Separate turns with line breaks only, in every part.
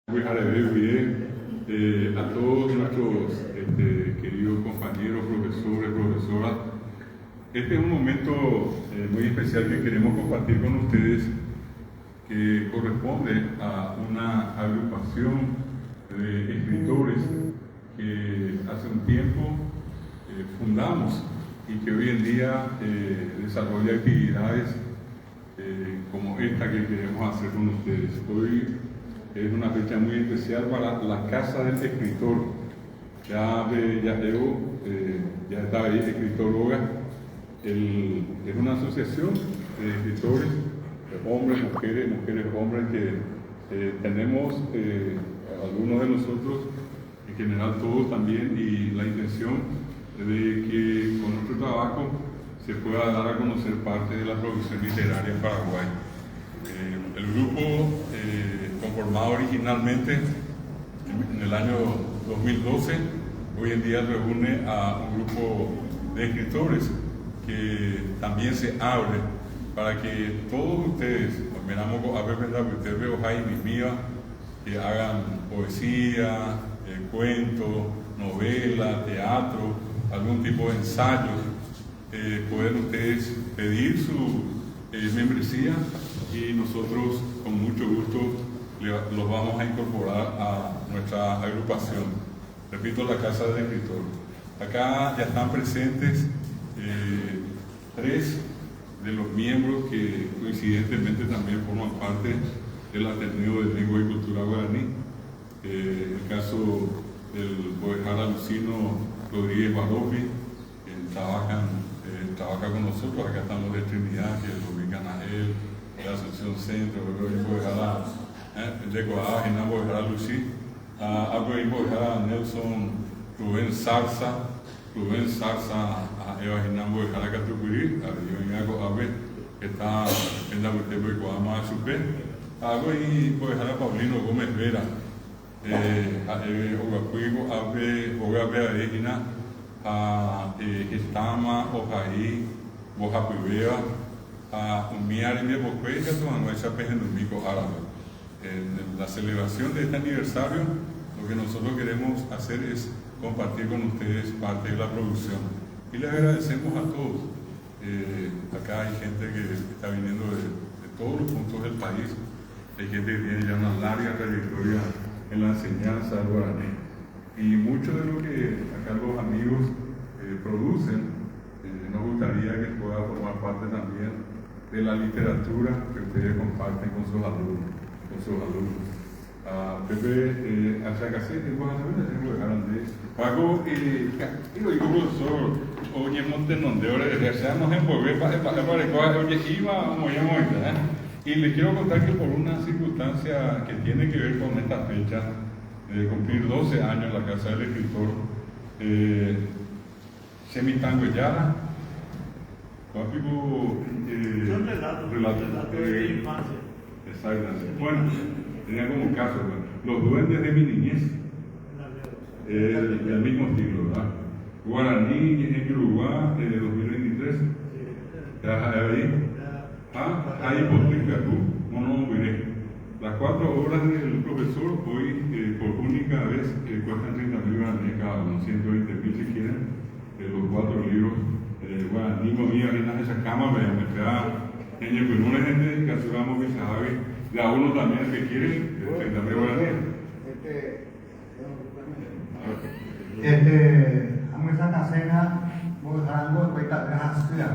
Pyhareve guive a todos nuestros este, queridos compañeros, profesores, profesoras. Este es un momento muy especial que queremos compartir con ustedes que corresponde a una agrupación de escritores que hace un tiempo fundamos y que hoy en día desarrolla actividades como esta que queremos hacer con ustedes. Hoy es una fecha muy especial para la Casa del Escritor. Ya, ya, ya está ahí, Escritor Oga. Es una asociación de escritores, hombres, mujeres, mujeres, hombres, que tenemos algunos de nosotros, en general todos también, y la intención de que con nuestro trabajo se pueda dar a conocer parte de la producción literaria en Paraguay. El grupo, conformado originalmente en el año 2012, hoy en día reúne a un grupo de escritores que también se abre para que todos ustedes, miramos a ver, ustedes veo Jaime mía, que hagan poesía, cuento, novela, teatro, algún tipo de ensayo, pueden ustedes pedir su membresía y nosotros con mucho gusto los vamos a incorporar a nuestra agrupación. Repito, la Casa del Escritor. Acá ya están presentes tres de los miembros que coincidentemente también forman parte del Ateneo de Lengua y Cultura Guaraní. El caso del mbo'ehára Lucino Rodríguez Barofi, quien trabaja con nosotros, acá estamos de Trinidad, que lo ubican a él, de Asunción Centro, luego mbo'ehára de Coaja, mbo'ehára Lucy, a mbo'ehára Nelson Rubén Zarza, Rubén Zarza, a Eva mbo'ehára katupyry, avei ko'ápe, está en la oikuaáma chupe, avei mbo'ehára Paulino Gómez Vera, ha'e oguapy ko'ápe hógape avei hína ha hetáma ohai mbohapyvéva ha umi rembiapokue ikatu hag̃uáicha pehendumi ko árape. En la celebración de este aniversario, lo que nosotros queremos hacer es compartir con ustedes parte de la producción. Y les agradecemos a todos. Acá hay gente que está viniendo de todos los puntos del país. Hay gente que tiene ya una larga trayectoria en la enseñanza del guaraní. Y mucho de lo que acá los amigos producen, nos gustaría que pueda formar parte también de la literatura que ustedes comparten con sus alumnos. Con sus alumnos. Pepe, hasta casi Paco, y oigo, profesor, oye, Montenondeo, seamos en oye, iba, ¿eh? Y les quiero contar que por una circunstancia que tiene que ver con esta fecha, de cumplir 12 años en la Casa del Escritor, Che mitãnguejára, papico,
Son relatos,
relatos,
relatos de infancia.
Exactamente. Bueno, tenía como caso, bueno, Los duendes de mi niñez, el mismo estilo, ¿verdad? Guaraní en Uruguay, de 2023. Ya ahí. Ah, ahí por Mono Las cuatro obras del profesor hoy por única vez cuestan 30.000 guaraníes cada uno, 120.000 si quieren, los cuatro libros. Guaraní, mía, en esa cama, me queda en el una gente que aseguramos que sabe, de a uno también el que quiere, 30.000 guaraníes.
Amyesakãse mbo'ehárango oikuaita'ýra hasýva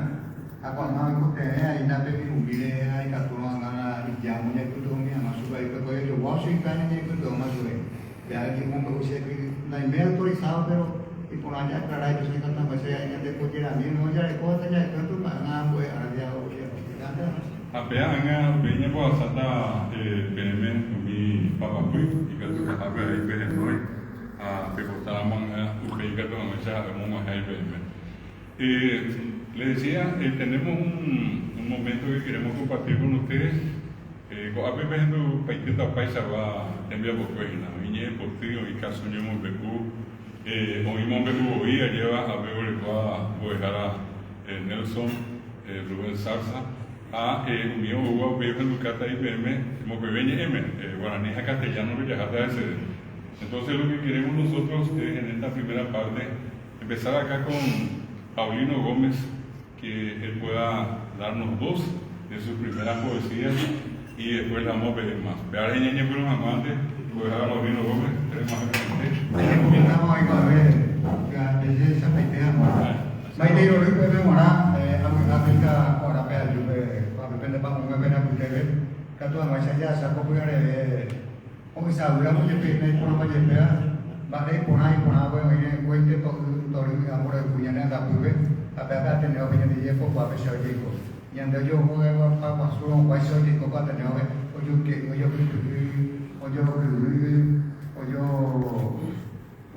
ha ko'ág̃a oikotevẽ aína pe virumíre ha ikatúrõ ág̃a ijámo ñaipytyvõmi hag̃ua chupe hikuái ojogua ocheikuaa ñañeipytyvõma chupe. Péva omombe'u che naime autorizado pero iporã ja'aclara ichupe ikatu hag̃uáicha ñande pojerami no jarekóva tajarekóva Tupã ág̃a mbo'ehára jaoje'ónte.
Ha péva ág̃a upéi ñambohasáta peẽme umi papapy ikatukahápe avei pehenói ha pepotáramo ág̃a upéi ikatu hag̃uáicha ha'e omog̃uahẽ peẽme. Les decía, tenemos un momento que queremos compartir con ustedes. Ko'ápe pehendupaitéta opaichagua tembiapokue hína, oĩ ñe'ẽpoty, oĩ káso ñemombe'u, oĩ mombe'u voi ajéva ápe orekóva mbo'ehára Nelson Rubén Zarza. Ha umi oúva upéi ohendukáta ipeẽme mokõive ñe'ẽme, guarani ha castellano rojaháta heseve. Entonces lo que queremos nosotros es en esta primera parte empezar acá con Paulino Gómez, que él pueda darnos dos de sus primeras poesías y después le vamos a pedir más. Pe ára ñañepyrũ hag̃ua antes, mbo'ehára Paulino Gómez, queremos agradecer.
Ñañepyrũtamo oikuaave jahechapaite hag̃ua. Maitei rory peẽme g̃uarã, avy'a péicha ko árape aju pe ko'ápe pende pa'ũme pene apytépe, ikatu hag̃uáicha jahasa ko pyhareve Oĩsavýramo jepe hína iporãmba jepéva, mba'e iporã iporãvagui oĩ rẽkuéinte to'y tory amborayhu ñane angapýpe ha pévape Ateneópe ñande jepokuaápe che ojeiko. Ñande ojohoguepa guasu rõguáicha ojeiko ko Ateneópe, ojoyke'y, ojokypy'y, ojokyvy, ojo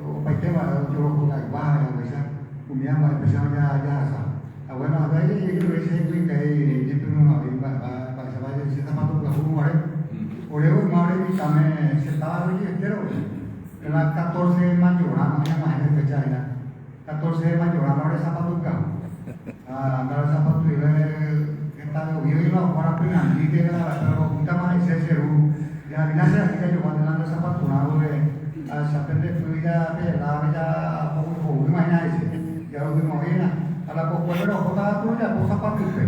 opaite mba'e ojorohogaygua ha haguéicha umíva mba'e péicha jahasa. Ha bueno, avei jajejerure che kuikai ñepyrũrã avei mba'éichapa che sapatu pyahu guare. Ore yma ore mitãme che táva roje'etéro la 14 de mayorã oñag̃uahẽ pe fecha hína. 14 de mayorã ore sapatu pyahu. Ha nda ore sapatuive heta oĩ oĩva oho pynandi térã opytáma hese che ru. Jahavina che ra'y jajogua térã nde sapaturã guive ahecha pende py ja pe láve ja hovyhovýma hína hese. Jarovymo'ĩna. Ha la kokuépe rohóta katu rojapo sapatupe.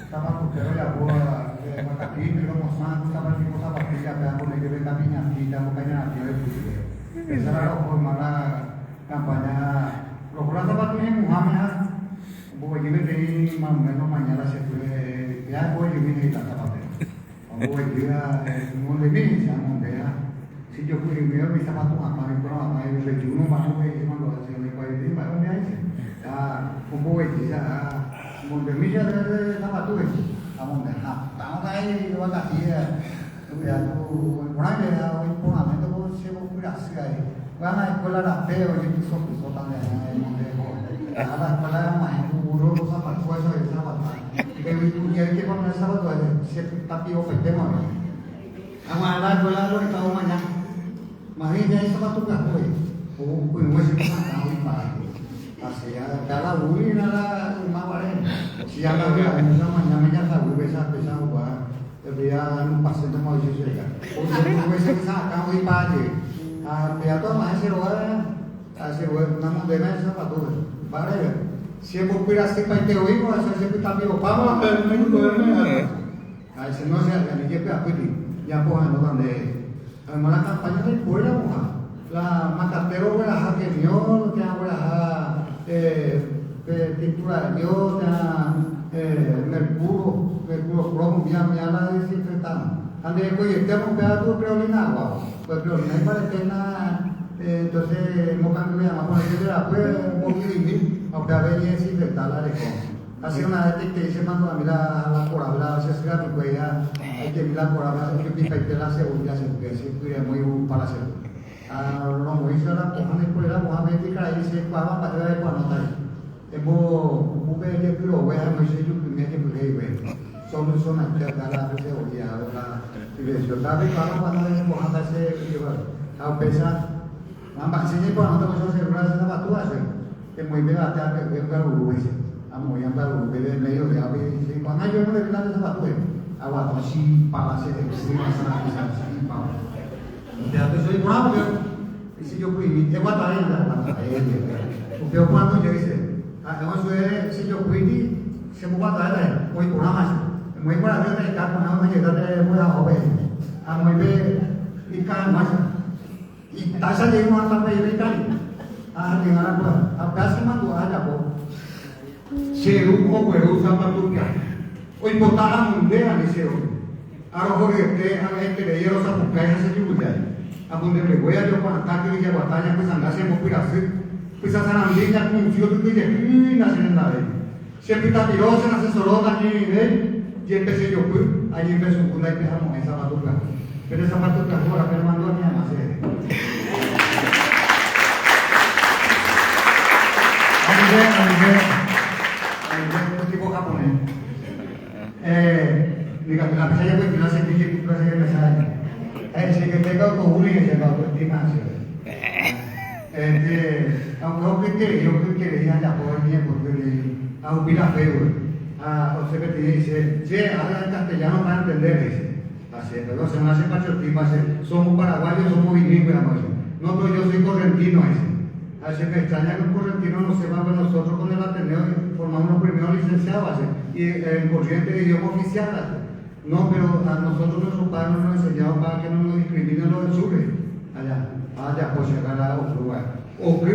Sapatupe rojapo vakapi, romosã ku sapatu ko sapatilla pe ambo'e jepe kapiñatĩ, tambokañarãtĩ oipyhyve. Péicha la roho yma la campaña roho la sapatu ñemuháme ha omboguejy peteĩ más o menos maña la che py péa omboguejymi he'i la sapatero. Omboguejy ha mondemi che amonde ha si jopyhymi umi sapatu hatã oiporã hatã ipypejúrõ mba'e omboguejy mandu'a che oikuaáiti mba'e ombia che ha omboguejy che ha mondemi che sapatu he'i amonde hatã okai ovakapi Ojapo iporãve ha oiporãve ndoko che vopyrasy ae. Upéva escuela rape ojepyso pysóta nde aña emonde ko. Ha la escuela og̃uahẽ ku burro los zapatu eso de zapata. Pe kuña oike con el zapatu ae che tapiopaitema oĩ. Ag̃uahẽ la escuela lo estaba omaña. Más bien ya zapatu pyahu oĩ. Ou py'ỹi che py'atã oipara. Así ya la bullying era la yma guare. Si ya la vy'a'ỹ omañáme jasaguýpe péicha oguaha. Péa nupãse ndomo'ãiche chega. Ojeporu che sakã oipa jey. Ha péa toama'ẽ che róga ha che róga namondéma che sapatúpe. Mba'érehe? Che mbopyrasypaite voi ko che pytapiropáma ha che no che ani jepy'apýti ñapohãnóta nde. Además la campaña ndaipóri ramoha. La macatero ogueraha kemión térã ogueraha pe pintura de iod térã mercuro, mercuro plomo umíva umíva la desinfectárõ. Ha nde rekoiete upéva katu creolina agua, pues creolina imbarete na entonces mokangyve hag̃ua con el verapy ombovy'ỹimi ha upéva pe eñedesinfecta la reko. Ha che una vez peteĩ che mandu'ami la la korápe la che sy rapykuéri ha aikemi la korápe ha ojupipaite la cebolla che pype, che pyremói opa la che py. Ha romoĩ che la pohã nde pohã pe karai che kuaáva mba'éva aikuaanóta he'i. Embopupu pe jepyrogue ha emoĩ che jukymi ajepyhéi guéi. Solucionaite acá la pe cebolla la diversión. Ha peikuaárõ kuaáta pe pohãta che pyjeguápe. Ha upéicha ha mba'e che ñaikuaanóta ko che celular che sapatúva che. Emoĩ pe batea pe y mbyaruru he'i. Amoĩ ambyaruru pe medio de ápe he'i ko'ág̃a yo no le la nde sapatu he'i. Aguata chipa la che yvy asarapisa chipa. Upéva tuicha iporã porque chejopyimi eguatave nde aguatave upe oporandu jey che. Ha'e osué chejopýiti chemboguatave ndaje oĩ porãma che. Emoĩ kuarahy ndaika ko'ág̃a oje'éta nde mbo'ehaópe he'i. Amoĩ pe ikã hag̃uáicha. Itáicha jey mo'ãta pe itári. Ha ha'eñóra kua. Ha upéva che mandu'a ajapo. Che ru ogueru sapatu pyahu. Oipota amonde ani che ru. Arohoryete, avy'aiterei arosapukái ha che jurujái. Amonde mbegue ajokuaatã kyhyjeguata ñapysanga che mbopyrasy. Pysasarambi ñakurusu otykyjehýi nacherendavéi. Che pytapiro che rasẽsoro nañyrỹivéi, jepe che jopy, añembesu'u ndaipe'amo'ãi sapatu pyahu. Pende sapatu pyahu árape nemandu'ami hag̃ua che rehe. Anive, anive, anive, tipo japonés. Dígame, la pesaya pues no se pille cultura se pesaya. Si que tenga autobús y se va autoestima. Este, aunque yo que yo que quería ya por mi porque a hubi la fe, güey. Ha osẽ peteĩ he'i che, Che, habla en castellano para entender, he'i che. Ha che, perdón, che ma che patriotismo, ha che, somos paraguayos, somos bilingües, amo che. No, pero yo soy correntino, he'i che. Ha che, me extraña que un correntino no sepa que nosotros con el Ateneo formamos los primeros licenciados, ha che, y en Corrientes es idioma oficial, ha che. No, pero a nosotros nuestros padres no nos enseñaron para que no nos discriminen los del sur, he'i. Allá, ha ajapo che acá la oky, oky,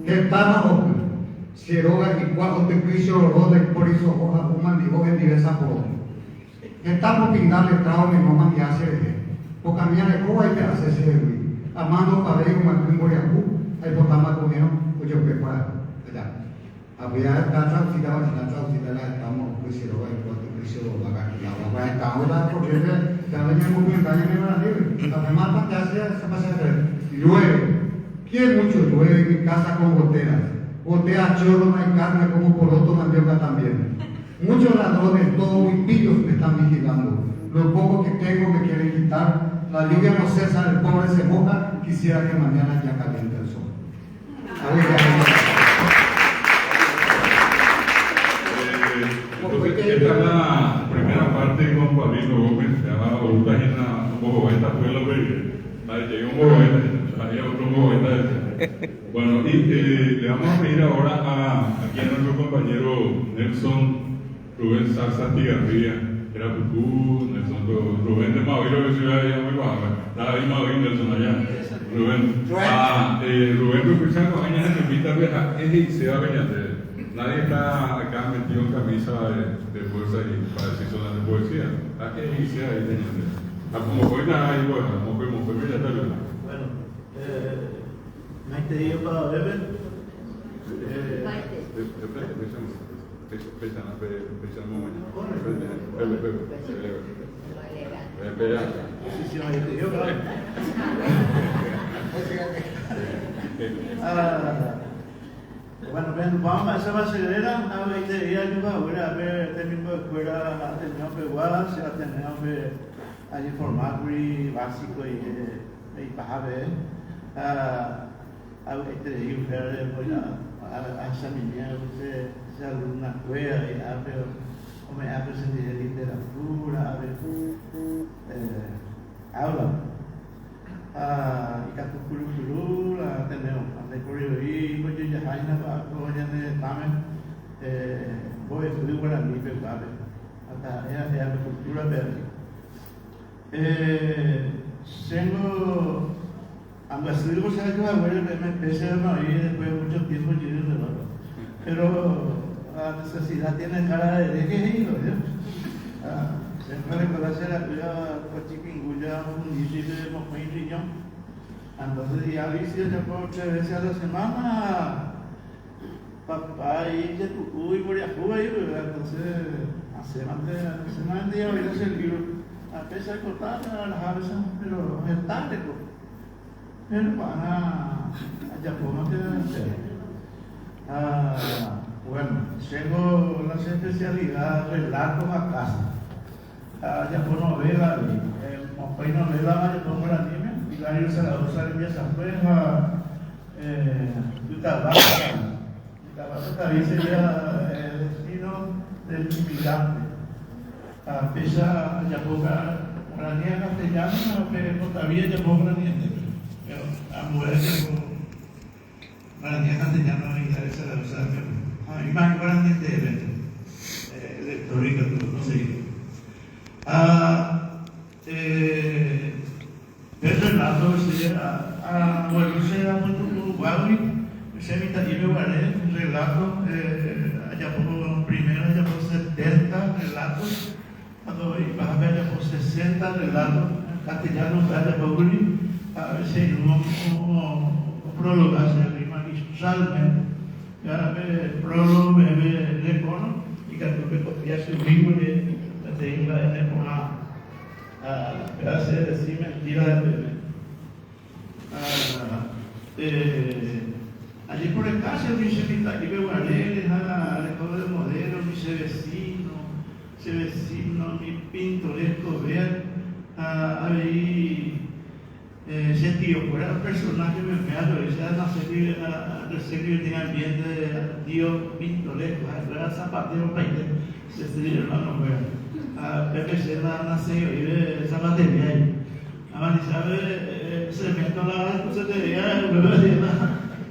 hetáma oky. Che róga ykua otykýi che roro ndaipóri so'o ha ku mandi'o hendive saporo. Heta popinda letrado meno mandi'a che rehe. Pokamia rekóva aipe'ase che hegui. Ama ndopavéi omyakỹ mboriahu aipotáma ko'ẽrõ ojope kuarahy. Aja. Aguia heta traducida vacina traducida la heta mbo'opy che róga ykua otykýi che roro akakilagua. Guarani heta oĩ la corriente jave ñamoguenda ñane guaranígui. Café más tantea che che Llueve. Qué mucho llueve en mi casa con goteras. Gotea chorro no hay carne como poroto mandioca también. Muchos ladrones, todos muy pillos me están vigilando. Lo poco que tengo me quieren quitar. La lluvia no cesa, el pobre se moja. Quisiera que mañana ya caliente el sol.
Entonces, esta es la primera parte con Pablito Gómez, ya ahorita hína ombohovái tapuéla pe ndahejei ombohovái ha'e otro ombohováita hese. Bueno, y le vamos a pedir ahora a aquí a nuestro compañero Nelson Rubén Zarza Estigarribia, héra puku, Nelson Rubén de Maviro que ciudad de oikuaáva, ndaha'éi Mavi Nelson allá, Rubén. Ha Rubén roescucha ko'ã ñahendumítape ha'e he'isévape ñandéve. Nadie está acá metido en camisa de fuerza y para decir solamente poesía. Ha'e he'iséva he'íta ñandéve. Ha mokõi ndaha'éi mbo'eha, mokõi mokõime jata jota.
Bueno, maitei opavavépe. Bueno, pehendupáma mba'éichapa che réra, ha avei ajuhaguére ápe temimbo'ekuéra Ateneo pegua, che Ateneo pe añeformákuri básico ipahápe, ha Avy'aiterei upévare ahechamimi che che alumna-kuéra hi'ápe ome'ẽápe chendive literatura ave aula-pe. Ha ikatu kurukuru la Ateneo, ha ndaipóri voi mbojojaháina ko ñane retãme mbo'epy guarani peguápe, ha taha'e ha'e ave cultura-pe avei. Chéngo ambyasývo che aju haguére peẽme péicha oĩ después de mucho tiempo jey rreláto. Pero la necesidad tiene cara de hereje he'írõ, oje. Chéngo arekola che ra'ýva kochipinguja ohundi pe mokõi riñón. Entonces diálisis ojapo tres veces a la semana ha papá ijetu'u imboriahúva ipype, entonces asẽmante, asẽmante javai che libro. Ha péicha aikota araha péicha, péro heta areko. Péro ko'ág̃a ajapómante che. Ha bueno, chéngo la che especialidad relato ha káso. Ha ajapo novela avei. Mokõi novela ajapo guaraníme, Hilario Zaragoza rembiasakue ha Pytagua Pytagua. Pytagua Pytagua sería el destino del inmigrante. Ha péicha ajapo guarani ha castellano ha pe Motavĩ ajapo guaraniete. Pero ambue ajapo guarani ha castellano Hilario Zaragoza rembiasakue. Ha oĩma guaraniete lector ikatu osegi. Ha Pe rreláto che agueru che apytu'uguágui che mitã'ípe guare rreláto ajapo primero ajapo setenta rreláto cuando ipahápe ajapo sesenta rreláto castellano-pe ajapókuri ha che irũ oprologa chéve magistralmente péva pe prólogo peve rekórõ ikatu pekopia chugui peteĩ mba'e neporã. Ha péva che decir mentira de peve. Ha ajeporeka che umi che mitã'ípe guarére ha areko de modelo umi che vecino, che vecino, umi pintoresco ver ha avei. Che tio-kuéra personaje meme avei che anase guive acrece guive peteĩ ambiente tio pintoresco, ha'ekuéra zapatero opaite che sy hermano-kuéra. Ha upépe che nacéi oĩve zapatería-gui. Amanechápe cemento la zapatería upépe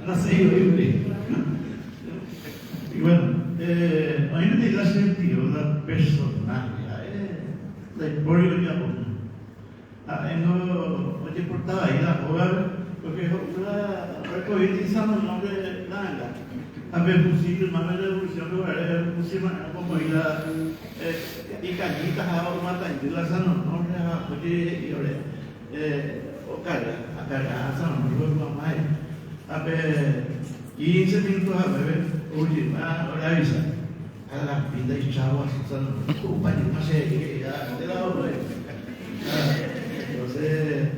nacéi oĩve. Y bueno, oĩ peteĩ la che tio la personaje ha'e ndaipóri ojapo'ỹ. Ha'éngo ojeporta vai la hógape, pórke ho'u la orekovéiti Salomón-pe ra'anga. Ha pe fusil yma pe revolución-pe guare, fusil ma'erã opomoĩ la ikañýta ha omataindy la Salomón-re ha oje he'i ore okarga, akarga Salomón-re oikuaama he'i. Ha pe quince minuto haguépe oujyma ore avisa. Ha la pinta ichavo asy Salomón ho'upa jeýma che he'i he'i ha nde la ho'u. Entonces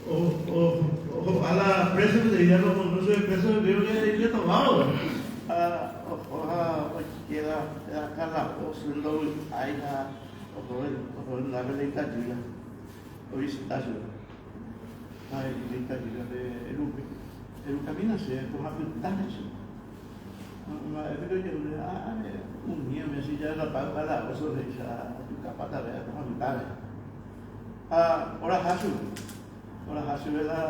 oho'a la preso peteĩ día lo mondo chupe preso creo que iletovado. Ha oho ha oike la calabozo ndovy'ái ha oho oho hendápe la itajýra ovisita chupe. Ha he'i la itajýrape erúpe, erukamína chéve pohapyta he'i chupe. Mba'épe ojerure áre umi ome'ẽ jarrapa calabozo he'icha ajukapáta véva ko'ã mitãre. Ha oraha chupe, oraha chupe la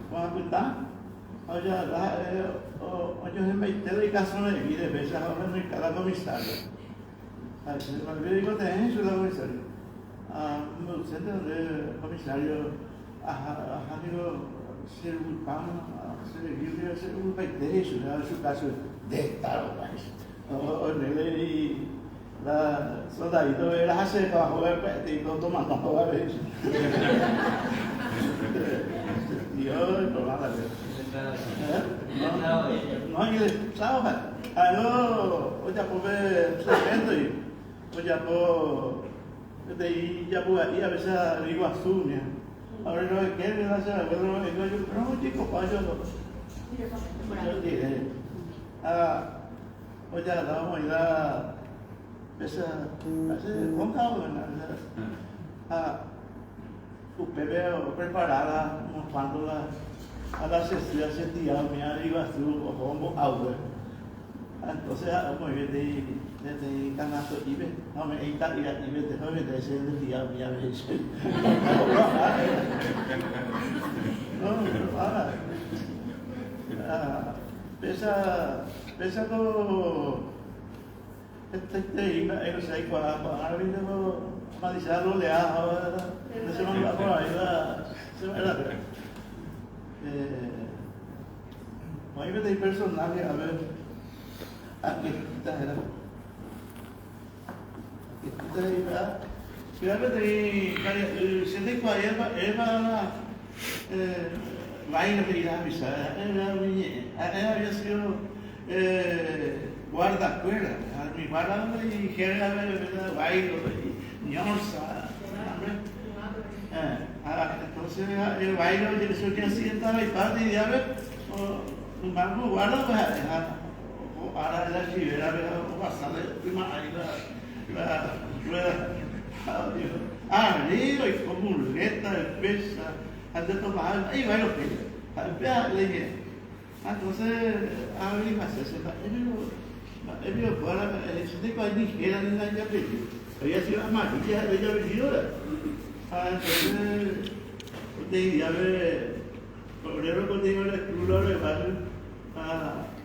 ko'ã pytã ha ojagarra ha'e ojohembaite la ikasõre'i de péicha ha ohenoika la comisario. Ha mba'épe oikotevẽ chupe la comisario. Ha omboyse nde comisario Aha niko che ruguypáma, che revýpe che ruguypaite he'i chupe, ha ochuka chupe, nde tarova he'i chupe. Oiméne he'i la soldadito eraha che pa hógape pya'eteiko tomano hógape he'i chupe. Tio iporã la vez. No, iletrado ha'e. Ha'e ojapo pe cemento-gui, ojapo Peteĩ japu'a'i avesa ryguasu umía. Ha ore ro'eke la che abuelo ro'eke ojupe ojeikopa ojotopa. Ojere. Ha ojagarra omoĩ la pesa hace conta ha upépe oprepara la unos cuantos la a la che sy ha che tia umía ryguasu oho ombo'áupe. Entonces ha'e omoĩ peteĩ peteĩ kanasto'ípe ha ome'ẽ ita'yra'ípe teho evende che nde tia umi ave he'i chupe. No, ahora péicha péicha ko hetaiterei mba'e che aikuaa ko'ág̃a rupi niko malicia rolea ha chemandu'a porãve la che mba'erãpe. Oĩ peteĩ personaje, a ver, Aquetita héra. Aquetita he'iva, péva peteĩ karia'y che ndaikuaái mba'épa vaina he'i la hapicha, ha'e héra umi ñe'ẽ. Ha'e había sido guardakuéra, ha umi guarda ijérga vailo, ñorsa, Entonces el baile ojeaccidentavaipa diápe yma guarda pues ha'e ha ára la chivera-pe ha ohasa la yma ári la rueda ha are oiko muleta de pesa ha ndetopaha mba'e ivai ha upéva ha'e la iñe'ẽ. Entonces averiguase che mba'e piko mba'e piko kóva la mba'e che ndaikuaái ni héra ni la ijapellido. Había sido amarilla ha'e la ijapellido ra'e. Ha entonces peteĩ díape ore rokoteĩ ore club la ore barrio ha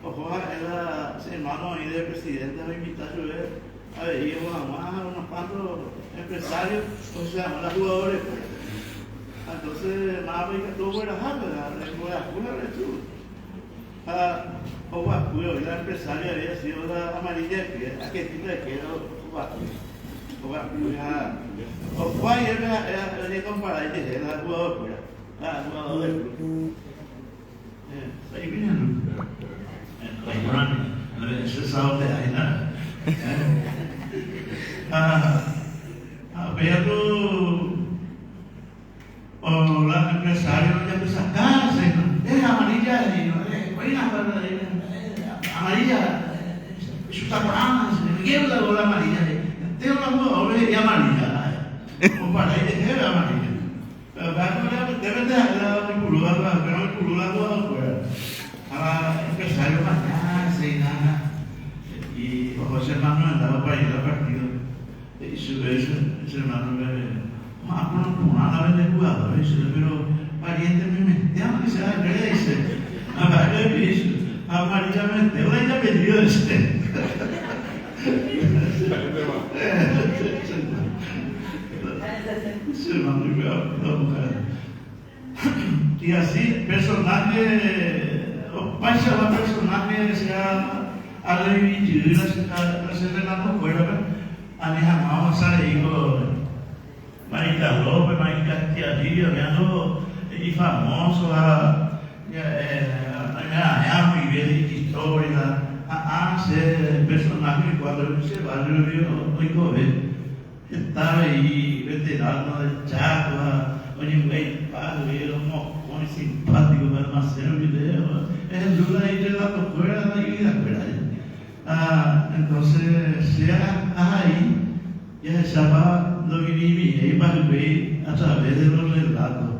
oho ha'e la che hermano oĩ de presidente ha oinvita chupe avei oho hag̃ua ha unos cuantos empresarios ohecha hag̃ua la jugadores kuéra. Entonces mávapa ikatu ogueraha pe remboy'ahu la rechúgui. Ha oguapy oĩ la empresario había sido la amarilla de pie, aquetita de pie oguapy. Oguapy ha opa ijehe ha'e oñekompara ijehe la jugador kuéra, la jugador del club. Sa'i no. Che sábado pe hína. Ha ha upéi katu la empresario ojapysaka hese, eh amarilla he'i, oĩna amarilla chuta porãma he'i, quién la bola amarilla he'i, entéro la jugador he'i amarilla, ompara ijehéve amarilla. Péva apytépente ha'e la oipurúva tuvakuéra oipuru la tuvakuéra. Ha empresario mañana hese hína he'i oho che hermano rendápe opa rire la partido. He'i chupe che hermano-pe, Oma'ãporõ porã la pende jugador, he'i chupe, pero pariente memetéva che ha'ekuéra he'i chéve. Ha mba'épa he'i chupe, Ha María memetéva la ijapellido he'i chéve. Y así, personaje, opaichagua personaje sea arrevivi jey la che relato kuérape, ani hag̃ua ohasa rei ko Marika López, Marika Schiarilli, oĩango ifamoso ha oimeraẽ guive ijistoria ha ã che personaje oikuaa che barrio rupi oikove. Heta avei veterano del Chaco ha oñembyaipa guive omokõi simpático pe almacén rupive ehendu la irrelatokuéra ha ividakuéra. Ha entonces che ahai jahechápa ndovivivihéipa hikuái a través de los relatos.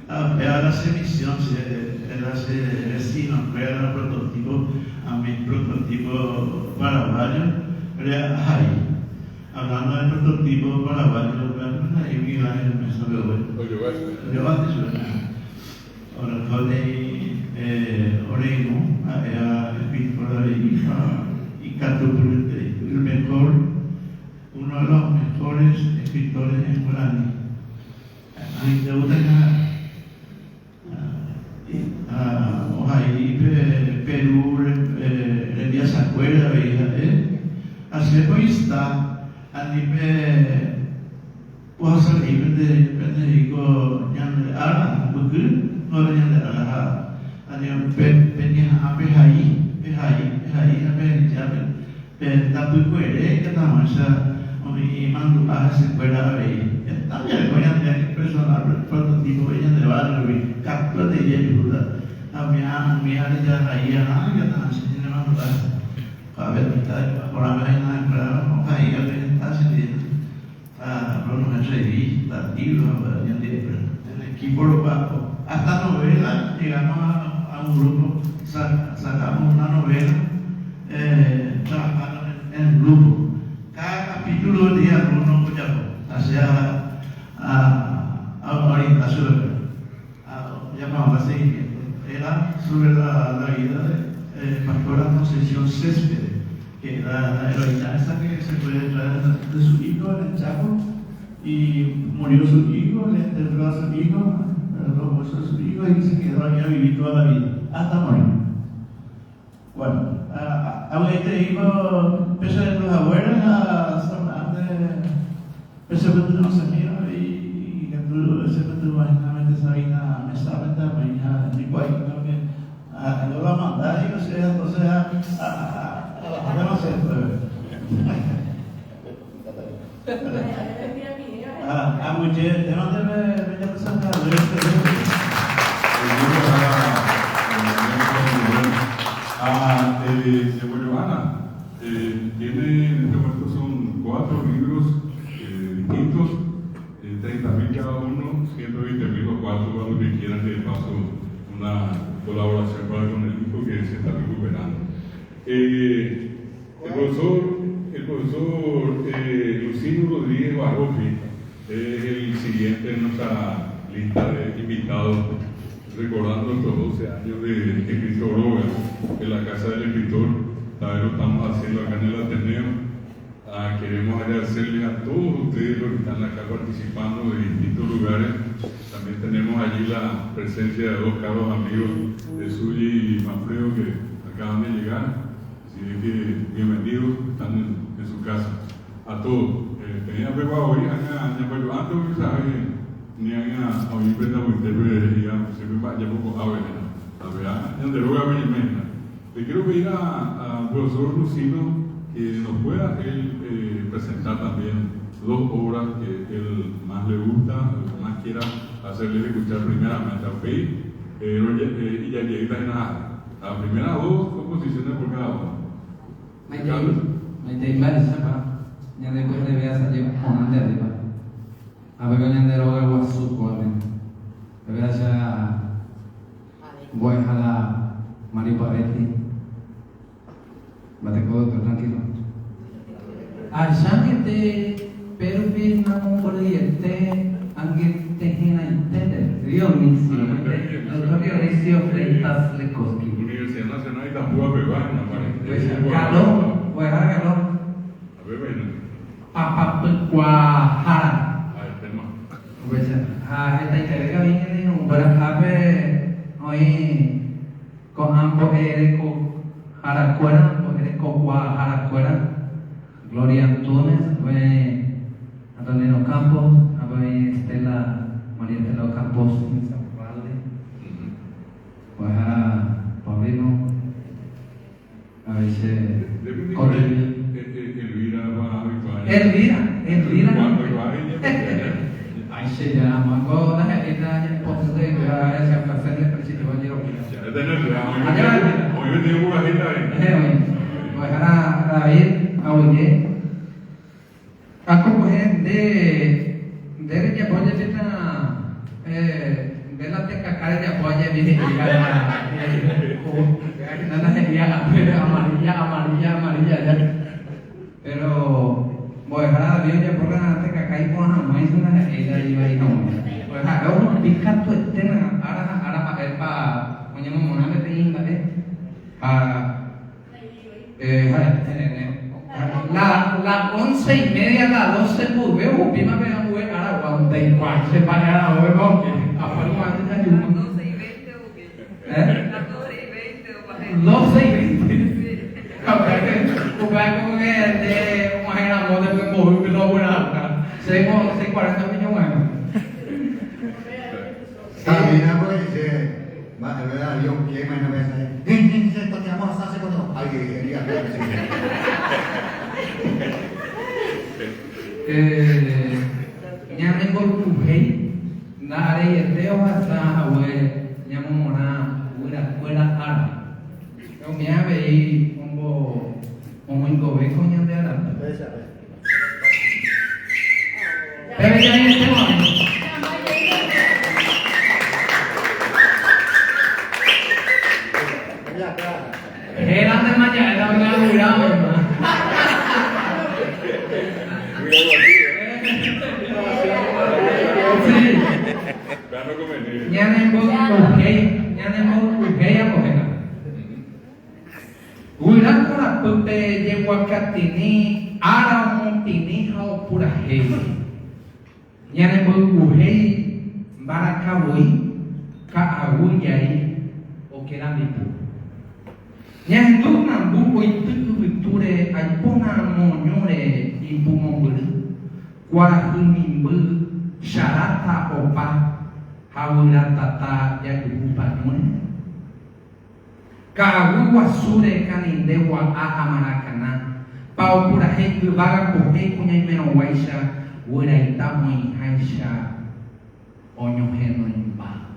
Ha upéva la che misión, che la che vecino-kuéra, la prototipo, a mi prototipo paraguayo re ahai. Hablando de prototipo paraguayo, upéva ndaha'éi umi imágen mésape voi. Ojoguáse chupe. Oreko peteĩ ore irũ ha'éva escritor avei ha ikatupyryeterei. El mejor, uno de los mejores escritores en guaraní. Añetegusta Ha ohai pe Peru rembiasakuére avei ha'e, ha che poista ani pe pohasa rei pende rei ko ñande ára mbyky, no ñande ára ha ani peñeha'ã pehai, pehai, pehai ha pehecha pe tapykuere ikatu hag̃uáicha oĩ mandu'a hesekuéra avei. Heta jareko ñande personal prototipo-pe ñande barrio-gui, katuete jajuhúta ha umíva umi ára jahai arã ikatu hag̃uáicha ñanemandu'a hese. Ko'ápe mitã porãve oĩna ohai avei heta chendive ha ronohẽ revista, libro ha mba'e ñandivekuéra. En equipo romba'apo. Hasta novela llegamos a un grupo, sacamos una novela trabajando en grupo. Cada capítulo peteĩ alumno ojapo, así a orienta chupekuéra. Ha ojapo hag̃ua seguimiento. Era sobre la vida de Pastora Concepción Céspedes, que era la heroína esa que se fue detrás de su hijo en el Chaco y murió su hijo, le enterró a su hijo, los huesos de su hijo y se quedó ahí a vivir toda la vida, hasta morir. Bueno, avy'aiterei ko pe che rendu haguére ha sapy'ánte pe che pytyvõsemíva avei ikatu che pytyvõhínamente Sabina mesápente amoĩ ha jaikuaahína porque ha'e lo amanda digo che entonces ha no sé Aguyje témante pejapysaka haguére che
Ah, eh, bueno, Ana, tiene en este momento son cuatro libros distintos, 30.000 cada uno, 120.000 los cuatro, para los que quieran de paso una colaboración para con el hijo que se está recuperando. Eh, el profesor, el profesor eh, Lucino Rodríguez Baroffi es el siguiente en nuestra lista de invitados, recordando estos 12 años de Escritor Roga en la Casa del Escritor. También lo estamos haciendo acá en el Ateneo. Ah, queremos agradecerles a todos ustedes los que están acá participando de distintos lugares. También tenemos allí la presencia de dos caros amigos, de Suyi y Manfredo, que acaban de llegar. Así que bienvenidos, están en, en su casa. A todos. Peẽ apegua voi ág̃a ñapajo'ánte umi sabe ni ág̃a oĩ pe tapytépe he'íva siempre mba'e japo ko'ápe hína. Avea ñande rógape ñaime hína. Le quiero pedir al profesor Lucino que nos pueda él presentar también dos obras que él más le gusta o más quiera hacerles escuchar primeramente. Upéi ijajeýta hína ha'e. La primera dos composiciones por cada uno.
Maitei, maitei mba'éichapa ñande pyhareve asaje porã nde arriba. Ápe ko ñande róga guasu ko'ápe. Mbo'ehára Mario Pavetti. Mbateko doctor tranquilo. Ahecha angete pérupi namombyryiete angete herãiténte. Dionisio, doctor Dionisio Fleitas Lecoski.
Universidad Nacional Itapúa pegua hína mbarete.
Kalo, mbo'ehára Kalo. Papapykuaahára. Upéicha, ha hetaiteve avei ñane irũnguéra hápe oĩ ko'ã mbo'erekoharakuéra, mbo'erekokuaaharakuéra, Gloria Antunes, oĩ Antonino Campos, hápe oĩ Estela, María Estela Ocampos Insaurralde, mbo'ehára Paulino. Elvira, Elvira. Ay, che ya, mango, la je'íta ñe'ẽpoty de che placer de principio jerovia. Mbo'ehára David aguyje. Ako kuehe nde nde rejapo jepéta nde la tekaka rejapo ajevi he'i la he'i amarilla amarilla amarilla aja pero mbo'ehára David ojapo la tekaka iporã hag̃uáicha la he'i la ivai hag̃ua ha'e ohupi katuete ára ha ára mba'épa oñemomorã peteĩ mba'e ha La, la once y media, la doce mboyve ohupíma pe ambue aragua. Ndaikuaái che mba'e araóvepa oke. Apárupa antes jajuhu.
Doce y veinte oke.
¿Eh?
Las doce y veinte oguahẽ.
Doce y veinte.
Sí.
Ha upépe, upéva como que nde og̃uahẽ ramo nde pe mboýpe la oguerahauka. Seis, 6:40 rupi ñag̃uahẽma.
Sabina porque dice, mba'eve Darío oke imagina pe hesa Hey, hey, che toteamo hasa che kono. Ay, diga,
Eh, ñanemboykuhéi nda'areiete ohasa hague ñamomorã guyrakuéra ára. Umi avei ombo omoingove ko ñande arapy. Péve jareete voi. Héra ndema ja'éta oime guyra oĩma. Sí. Ñanemboy'uhéi, ñanemboy'uhéi ambohéra. Guyra korapýpe jeguakatini ára omotĩni ha opurahéi. Ñanemboy'uhéi mbarakavoi ka'aguy jai okerambipu. Ñahendu nambu oity yvytúre aipóna moñúre ipu mombyry, kuarahy mimby charáta opa ha guyra tata jajuhu pañúre. Ka'aguy guasúre kaninde gua'a ha marakana, pa opurahéi yvága kohéi kuñaimerõguáicha guyraita oĩháicha oñohenoimba.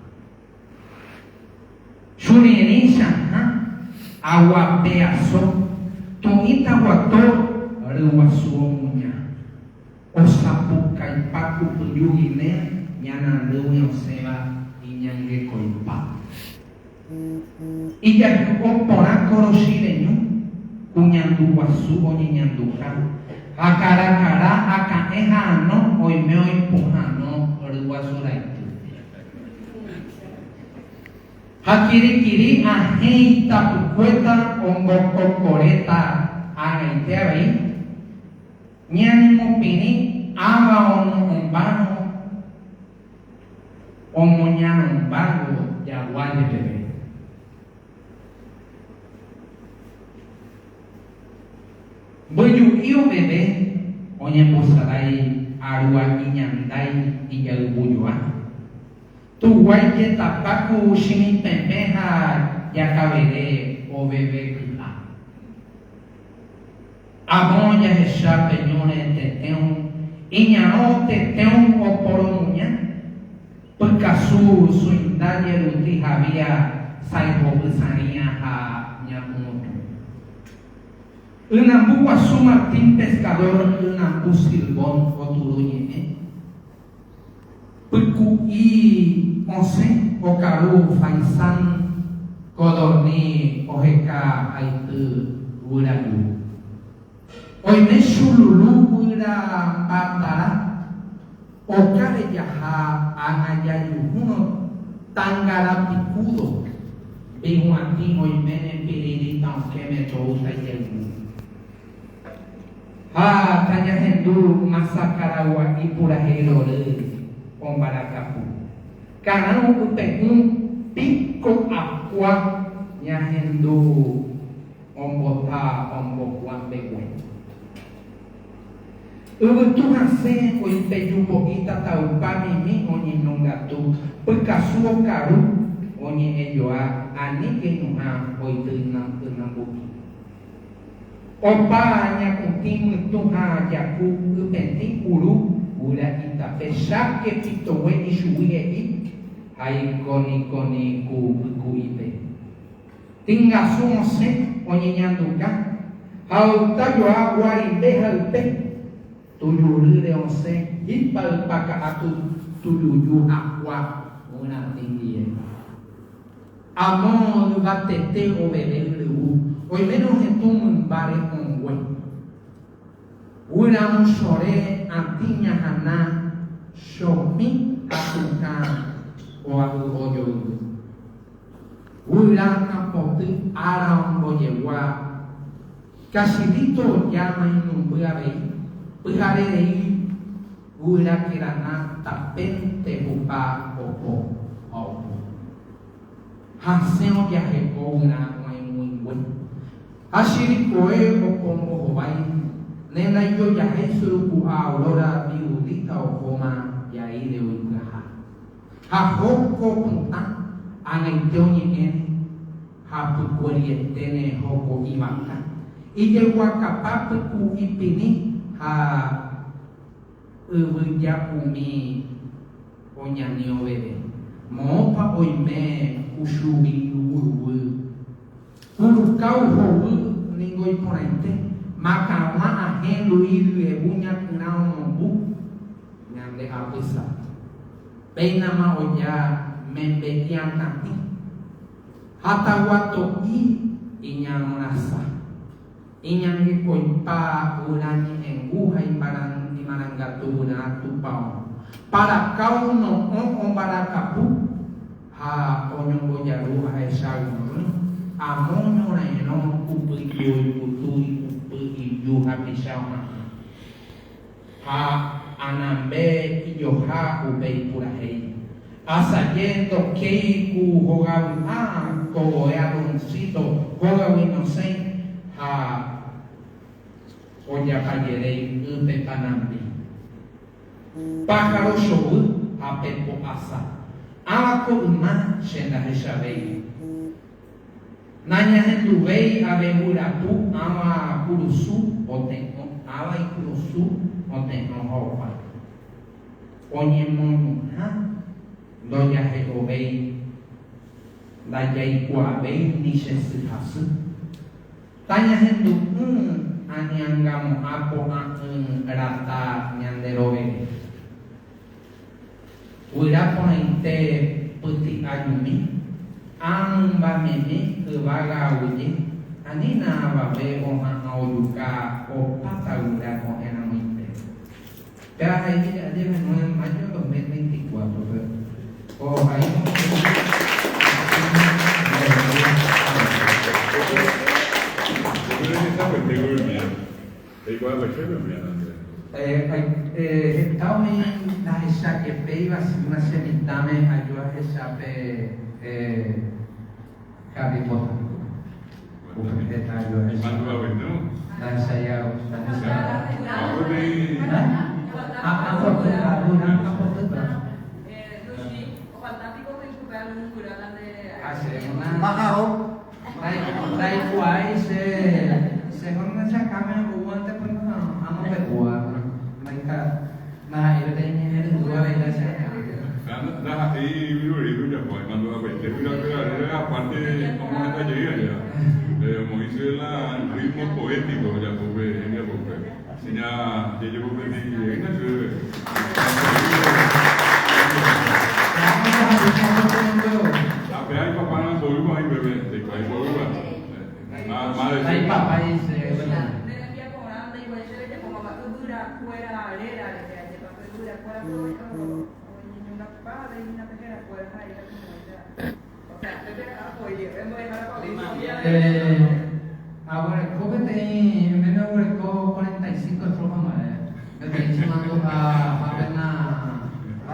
Churirĩ chahã, aguapeaso, toĩ taguato ryguasu omuña. Osapukaipa ku pyju Guinea ñanandýgui osẽva iñangekoipa. Ijahy'o porã korochireñu ku ñandu guasu oñeñanduha, ha karakara aka'ẽ ha ano oime oipohãno ryguasu raity. Ha kirikiri ahẽ itapykuéta ombokokoréta agãite avei. Ñanemopirĩ ava ono'õmbárõ omoñarõmbávo jagua jepeve. Mbyju'i oveve oñembosarái arua iñandái ijayvujoa. Tuguái jetapa ku chimitẽpẽ ha jakavere oveve ky'a. Amo jahecha pe ñúre tetẽu, iñarõ tetẽu oporomuña, pykasu suinda jeruti havia sái hovy sarĩa ha ñakurutu. Ynambu guasu Martín Pescador ynambu Silvón oturu ñe'ẽ. Pyku'i osẽ okaru Faisán. Codorniz oheka haity guyra ju. Oime chululu guyra mbatara, oka rejaha ág̃a jajuhúrõ tangara picudo, mbiguatĩ oiméne piririta okẽme toúta ijayvu. Ha tañahendu masakaragua'i purahéi rory ombarakapu. Karãu ype'ũ piko akua ñahendu ombota ombokua mbegue. Yvytu hasẽ oipeju po'i tataupa mimi oñeñongatu pykasu okaru oñe'ẽjoa aníke ñuhã oity ynambu'i. Opa ñakutĩ mytũ ha jaku ypetĩ uru guyra itape cháke pitogue ichugui he'i ha ikonikoni ku pyku'ipe. Tĩngasu osẽ oñeñanduka ha oyta joa guarimbe ha ype, tujurýre osẽ hípa ypa ka'a tujuju hakua guyratĩ ndie. Amo yvatete oveve yryvu, oiméne ohetũ mymba re'õngue. Guyra osore atĩ ñahana chopĩ ha tukã oahy'o joyvy. Guyra akãpoty ára ombojegua, Kachilíto ojáma imemby avei, pyhare rei guyra kerana tapénte hupa opo ha opo. Hasẽ ojaheko guyra oĩguĩngue. Ha chirikoe okombohovái, ne ndaijojahái suruku'a aurora viudita ohóma jaíre oipyaha. Ha hóko pytã ag̃aite oñe'ẽne, ha pykuerieténe hoko'i vaka, ijeguakapa pyku'ipirĩ ha yvyja'umi oñani oveve. Moõpa oime kuchuvi guyguy? Kurukáo hovy ningo iporãite, makãgua ahẽ lui ryevu ñakyrã omombu. Ñande apysa. Péinama oja membe'i akãtĩ ha taguato'i iñarõrasa. Iñangekoipa guyra ñe'ẽngu ha imarangatu guyra tupão. Parakao no'õ ombarakapu ha oñombojaru ahecha guyry, amo ñorairõ kupy'i oikutu ikupy iju hapicha oha'ã. Ha anambe ijoha upe ipurahéi. Asaje ndokéi ku hogavy'a kogoe Adoncito hógagui nosẽi ha ojapajeréi ýpe panambi. Pájaro chovy ha pepo asa. Ãva ko yma che ndahechavéi. Nañahenduvéi ave guyrapu ãva kurusu ote'õ ãva ikurusu ote'õ ha opa. Oñemoñuhã ndojahe'ovéi, ndajaikuaavéi ni che sy ha sy. Tañahendu'ỹ aniangamo'ã ko'ã'ỹ rata ñande rovere. Guyra porãite pyti'a ñumi, ã mymba meme yvága aguyje, anína avave oha'ã ojuka opáta guyra ko'ẽramoite. Péva he'i jajeve 9 de mayo 2024-pe, ohai Heta umi ndahechajepéiva una che mitãme aju ahecha pe Harry Potter. Upe heta aju ahecha. Ndahechái. Ndaikuaái che según che akãme ou ante pues amombe'úva ndaha'éi peteĩ ñe'ẽryru avei la che akãme.
Ndaha'éi vyrorei ojapo, imandu'apaite guyrakuéra aparte omohenda jey aja, omoĩse la ritmo poético ojapo pe hembiapokue. Jajepopeteĩ jeýna chéve. Ha péa ipapárã mboýpa oĩ peve. Ndaikuaái mboýpa. Más de
Ndaipapái che.
Ne rembiaporã ndaikuaái che rejapómava yvyrakuéra réra rehe, ajépa pe yvyrakuéra oñeñongatupa avei hína pe herakuéra ha ikatuhag̃uáicha. O sea, pe mbo'ehára Paulino.
Aguereko peteĩ, oiméne oguereko 45 estrofa mba'e. Peteĩ che mandu'a hápena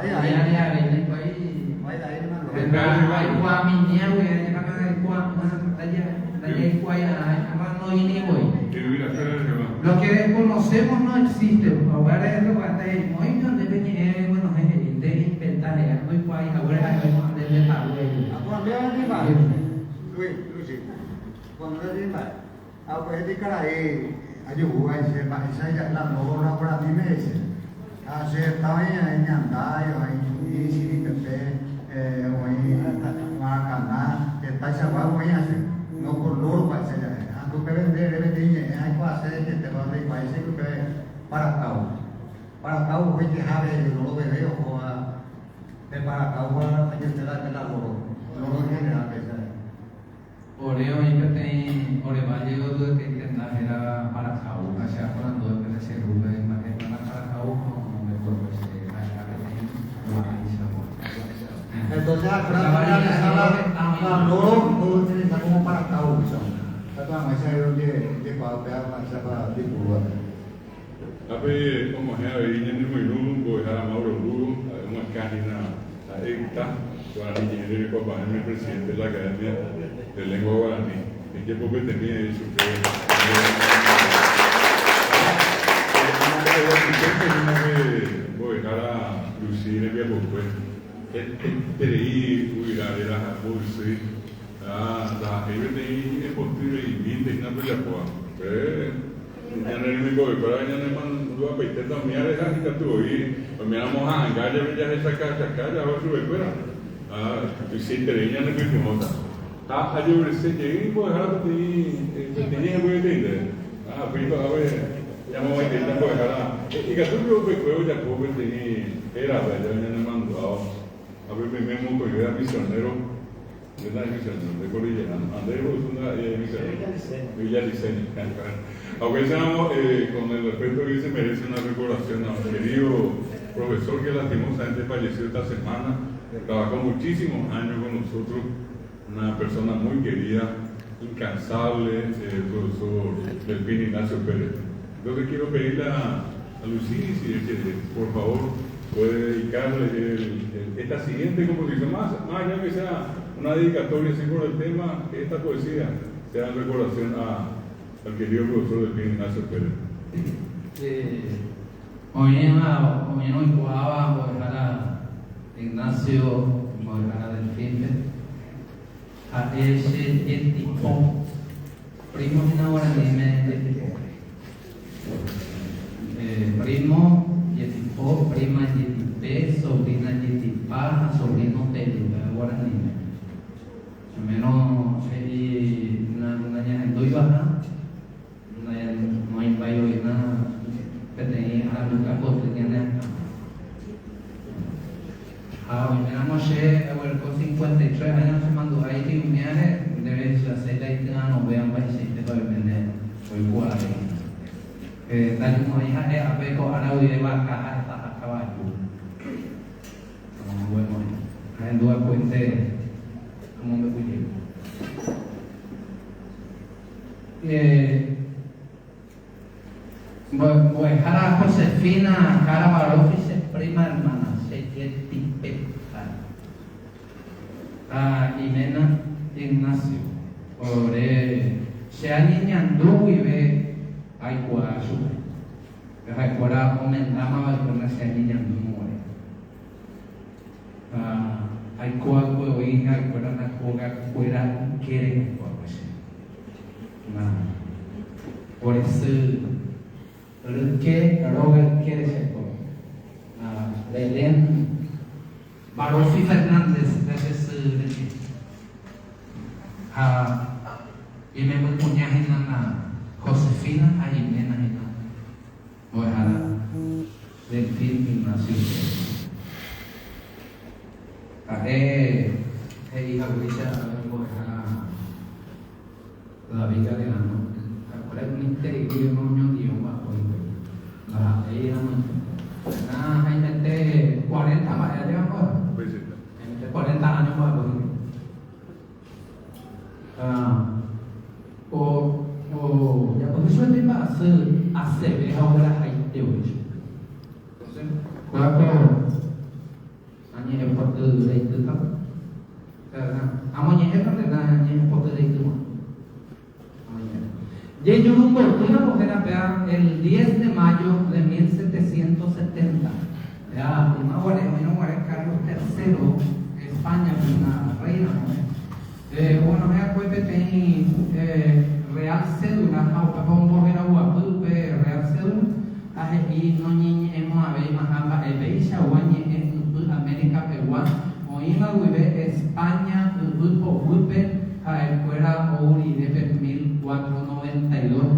hi'ári avei ndaikuaái. Aikuaaminia guive ndajaikuaai'arã noĩri voi. Lo que desconocemos no existe. Upévare roguata he'i, Oĩme nde pe ñe'ẽ reguenohẽ he'i, nde reinventa he'a, ndoikuaái haguére ha'e oimo'ã nde ndetavy he'i. Ore oĩ peteĩ ore valle gotyo peteĩ tenda hérava Paracau, ha che aporandu va'ekue che rúpe mba'épa la Paracau ha omombe'u che ha'eha peteĩ gua'aichagua.
Entonces acuérdate realizar la loro lo utiliza como Paracau, katu hag̃uáicha ojekuaa upéva mba'éichapa ojeipurúva.
Ápe og̃uahẽ avei ñanemoirũ mbo'ehára Mauro Lugo, ha'e omoakã hína ha'e yta Guarani ñe'ẽ rerekuapavẽme presidente de la Academia de Lengua Guarani. Ejepopetemi avei chupe Omomba'eguasuiténte hína pe mbo'ehára Luchi rembiapokue. Hetaiterei yvyra réra ha mboysýi ha ndaha'éi peteĩ ñe'ẽpoty reimínte hína pejapóva. Pe Ñane remimbo'ekuéra ñanemandu'apaitéta umi areha ikatu voi oiméramo ha'anga jave jahechakachaka jaho chupekuéra ha tuichaiterei ñanepytyvõta. Ha ajeurese jey mbo'ehára peteĩ peteĩ hembyveteĩ ndéve. Ha upéi ko'ápe ñamomaiteíta mbo'ehára ikatu piko upekuévo ojapo peteĩ hérape aja ñanemandu'ávo ha pe peime mokõivéva misionero. Upéicharamo, con el respeto que se merece una recordación a un querido profesor que lastimosamente falleció esta semana, trabajó muchísimos años con nosotros, una persona muy querida, incansable, el profesor Delfín Ignacio Pérez. Entonces quiero pedirle a Lucini si es que por favor puede dedicarle esta siguiente composición, más allá que sea una dedicatoria así por el tema, que esta poesía sea en recordación al querido profesor Delfín Ignacio Pérez.
Oĩva oĩrõ oikuaáva mbo'ehára Ignacio mbo'ehára Delfín-pe, ha'e che jetipo, primo hína guaraníme jetipo. Primo jetipo, prima jetipe, sobrina jetipa ha sobrino teju, upéva guaraníme. Oimérõ he'i nañahendúivaha, noĩmbái oĩna peteĩ aranduka poty ñane akãme. Ha oiméramo che aguereko 53 áño chemandu'ái hi'umíare, ndéve hechaséi la ityarõvéva mba'eichaitépa oiméne oikuaave hína. Ndajumo'ãi ha'e ápe ko ára guive vaka ha'etaha kavaju. Bueno, ahendu va'ekuénte amombe'u jey. Mbo'ehára Josefina Jara Baroffi che prima hermana, che jetipe ha'e. Ha iména Ignacio. Ore che añeñandu guive aikuaa chupe. Pe ha'ekuéra omendáma va'ekue na che añeñandu guare. Ha aiko va'ekue oĩ ha'ekuéra na hóga kuéra ykére aiko va'ekue che. Na ore sy ryke róga ykére che aiko va'ekue. Na Belén Baroffi Fernández nde che sy ryke. Ha imemby kuña hína na Josefina ha iména hína mbo'ehára Delfín Ignacio Pérez. Ha'e he'i haguéicha mbo'ehára. David Galeano, ha'ekuéra ikuniterei guivéma oñondive omba'apo hikuái. Ndaha'éi ramoite. Na haimete cuarenta mba'e ajéva kóva. Haimete cuarenta áño omba'apo hikuái. O ojapyhy chupe mba'asy ACV ha oguerahaite voi chupe. Entonces, kóva ko añe'ẽpoty reitýta. Amoñe'ẽta nde na ñe'ẽpoty reityma. Amoñe'ẽta. Jejurumboty ambohéra péa el 10 de mayo de 1770. Péa yma guare oĩrõ guare Carlos Tercero España-pe una rey ramo. Oguenohẽ akue peteĩ Real Cédula ha upépe omboheraguapy upe Real Cédula ha he'i noñeñe'ẽmo'ãvéimaha mba'eveichagua ñe'ẽ ypy América pegua oĩva guive España yvy poguýpe ha'ekuéra ou rire pe 1492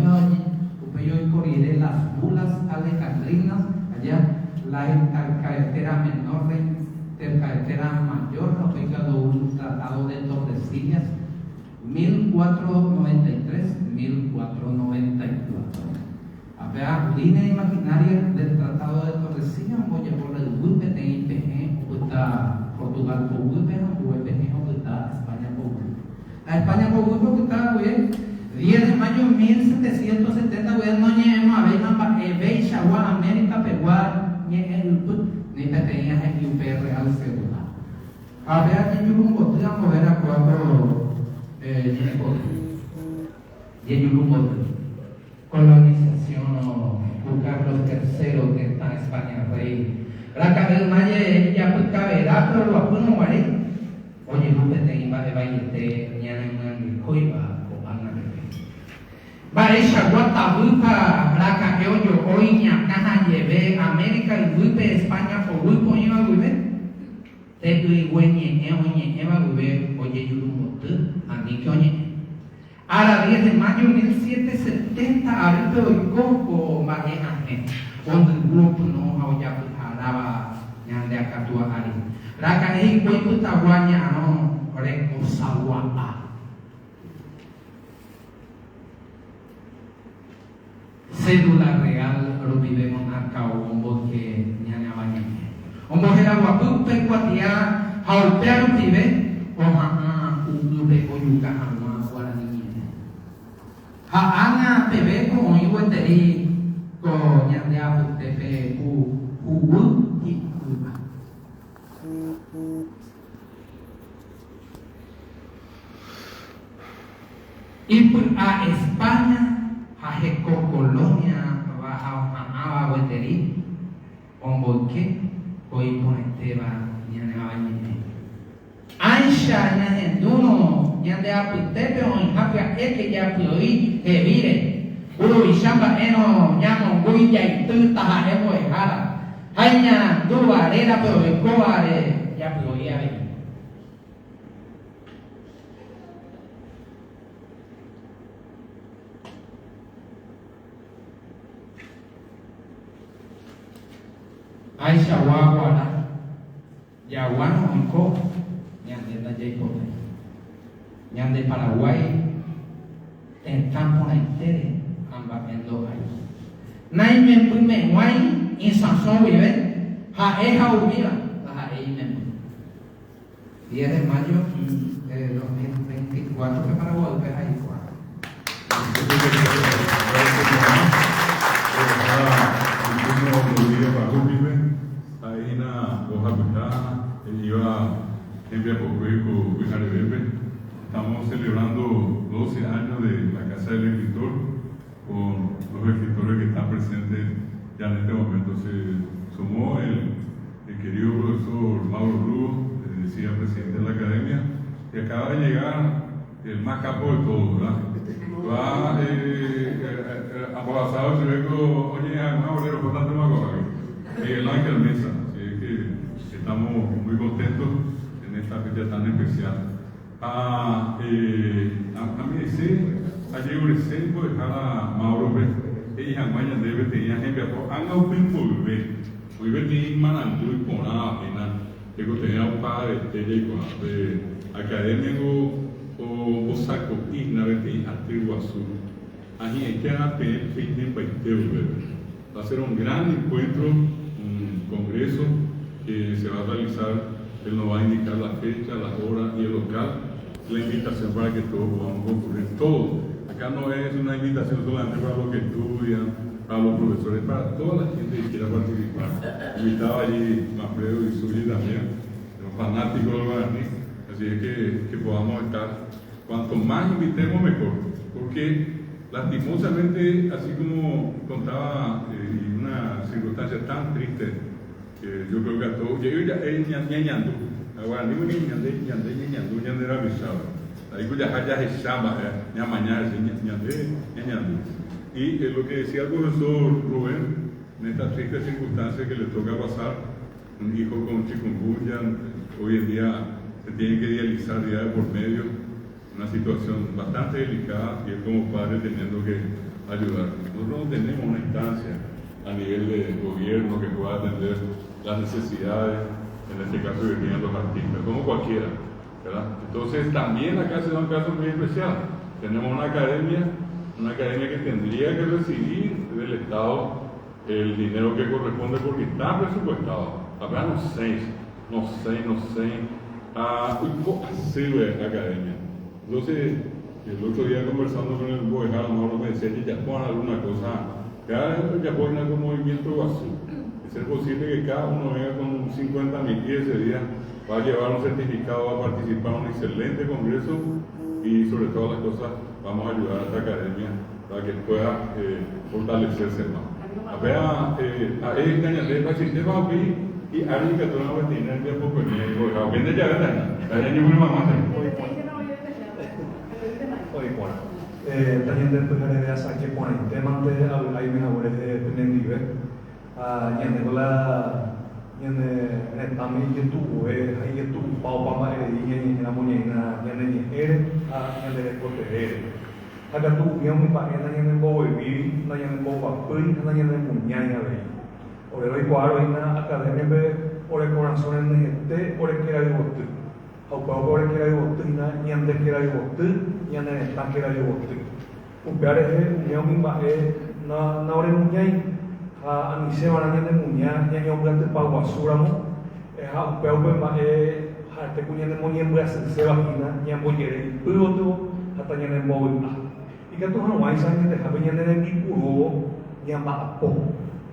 pe upéi oiko rire las Bulas Alejandrinas allá la Intercaetera Menor la Intercaetera Mayor ha upéi katu ou Tratado de Tordesillas 1493, 1494. Ha péa línea imaginaria del Tratado de Tordesillas ombojapo la yvy peteĩ pehẽ opyta Portugal poguýpe ha ambue pehẽ opyta España poguýpe. Ha España poguýpe opyta guive 10 de mayo 1770 guive noñe'ẽmo'ãvéima mba'eveichagua América pegua ñe'ẽ ypy ni peteĩ ahe'i upe Real Cédula. Ha péa jejurumboty ambohéra kóa ko ñe'ẽpoty. Jejurumboty. Colonización ku Carlos Tercero tetã España rey raka'e yma ijapykaverápe oguapýrõ guare, ojehu peteĩ mba'e vaiete ñanemyangekóiva ko'ág̃a peve. Mba'eichagua tavýpa raka'e ojo'o iñakã ha jeve América yvýpe España poguýpe oĩva guive? Te'ỹigue ñe'ẽ oñe'ẽva guive ojejurumboty, aníke oñe'ẽ. Ára diez de mayo 1770 arýpe oiko ko mba'e ahẽ, ondyvu opyrõ ha ojapyharáva ñande akatúa ári. Raka'e hikuái pytagua ñarõ rekosagua'a. Cédula Real rupive monarca ou omboyke ñane avañe'ẽ. Omboheraguapy upe kuatia ha upéa rupive oha'ã yvýpe ojuka hag̃ua guarani ñe'ẽ. Ha ág̃a peve ko oĩ gueteri ko ñande apytépe ku huguy hi'ýva. Ipy'a España ha heko colonia va ha oha'ãva gueteri omboyke ko iporãitéva ñane avañe'ẽ. Ãicha ñahendúrõ ñande apytépe oĩha pya'éke japyoi hevíre, mburuvicha mba'érõ ñamongúi jaity taha'e mbo'ehára ha iñarandúva rérape oikóvare japyoi avei. Ãichagua guarã jaguárõ oiko ñande ndajaipotái. Ñande Paraguái tetã porãitére ha mba'e ndo'ái. Naimembymeguãi isãso guive ha'e ha umíva ndaha'éi imemby. 10 de mayo de 2024 pe Paraguaýpe ha ikuaa.
Estamos celebrando 12 años de la Casa del Escritor con los escritores que están presentes ya en este momento. Se sumó el, el querido profesor Mauro Lugo, decía presidente de la academia, y acaba de llegar el más capo de todos, ¿verdad? Va eh, eh, abrazado, se ve oye, abuelo, por tanto Miguel Ángel Mesa, así es que estamos muy contentos en esta fecha tan especial. Ha ame'ẽse ajeurese mbo'ehára Mauro-pe he'i hag̃ua ñande peteĩ hembiapo ág̃a upe mboyve, oĩ peteĩ marandu iporãva hína tekotevẽ opa arete jaikuaa. Pe academia-ngo. Ombosako'i hína peteĩ aty guasu ha hi'ãite ha peẽ peimembaite upépe. Va a ser un gran encuentro, un congreso que se va a realizar, él nos va a indicar la fecha, la hora y el local, la invitación para que todos podamos concurrir, todos. Acá no es una invitación solamente para los que estudian, para los profesores, para toda la gente que quiera participar. Invitado allí Manfredo y Zully también, los fanáticos del guaraní, así es que, que podamos estar. Cuanto más invitemos, mejor, porque lastimosamente, así como contaba eh, una circunstancia tan triste, que yo creo que a todos, yo ya ñañandu, guaraní ñande ñande ñañandu ñande rapisáva, ahí cuya haya hechamba, ñamañá ñande ñañandu. Y eh, lo que decía el profesor Rubén, en esta triste circunstancia que le toca pasar, un hijo con chikungunya, hoy en día se tiene que dializar día de por medio, una situación bastante delicada y él como padre teniendo que ayudar. Nosotros no tenemos una instancia a nivel de gobierno que pueda atender las necesidades, en este caso que tienen los artistas, como cualquiera. ¿Verdad? Entonces también acá se da un caso muy especial. Tenemos una academia que tendría que recibir del Estado el dinero que corresponde porque está presupuestado. Acá no sé, no sé, no sé. Ah, la academia. Entonces, el otro día conversando con el Bojejara, Mauro me decía que ya pongan alguna cosa, ya, ya ponen algún movimiento guazú. Es ser posible que cada uno venga con 50 mil y ese día va a llevar un certificado, va a participar en un excelente congreso y sobre todas las cosas vamos a ayudar a esta academia para que pueda eh, fortalecerse más. A ver, a él y alguien que tú no tiene el tiempo pues ni ya verdad ni una mamá.
Oye, bueno. También después de asa que porãitémante avy'aime haguére penendive ha ñande la ñane retãme ijetu'uve ha ijetu'upa opa mba'erei ñañe'ẽramo ñaína ñane ñe'ẽre ha ñande rekoterére ha katu umi umi mba'e nañanemboguevíri, nañanemboguapýi ha nañanemuñái avei. Ore roikuaa roína academia-pe ore korasõ renyhẽte ore kerayvoty ha upévape ore kerayvoty hína ñande kerayvoty, ñane retã kerayvoty. Upéva rehe umi umi mba'e na naoremuñái ha anicheva'erã ñanemuña ñañombyatypa guasúramo ha upéva upe mba'e ha'ete ku ñanemoñembyasyséva hína ñambojere ipy gotyo ha tañanembovy'a. Ikatu hag̃uáicha añetehápe ñane rembipurúvo ñamba'apo,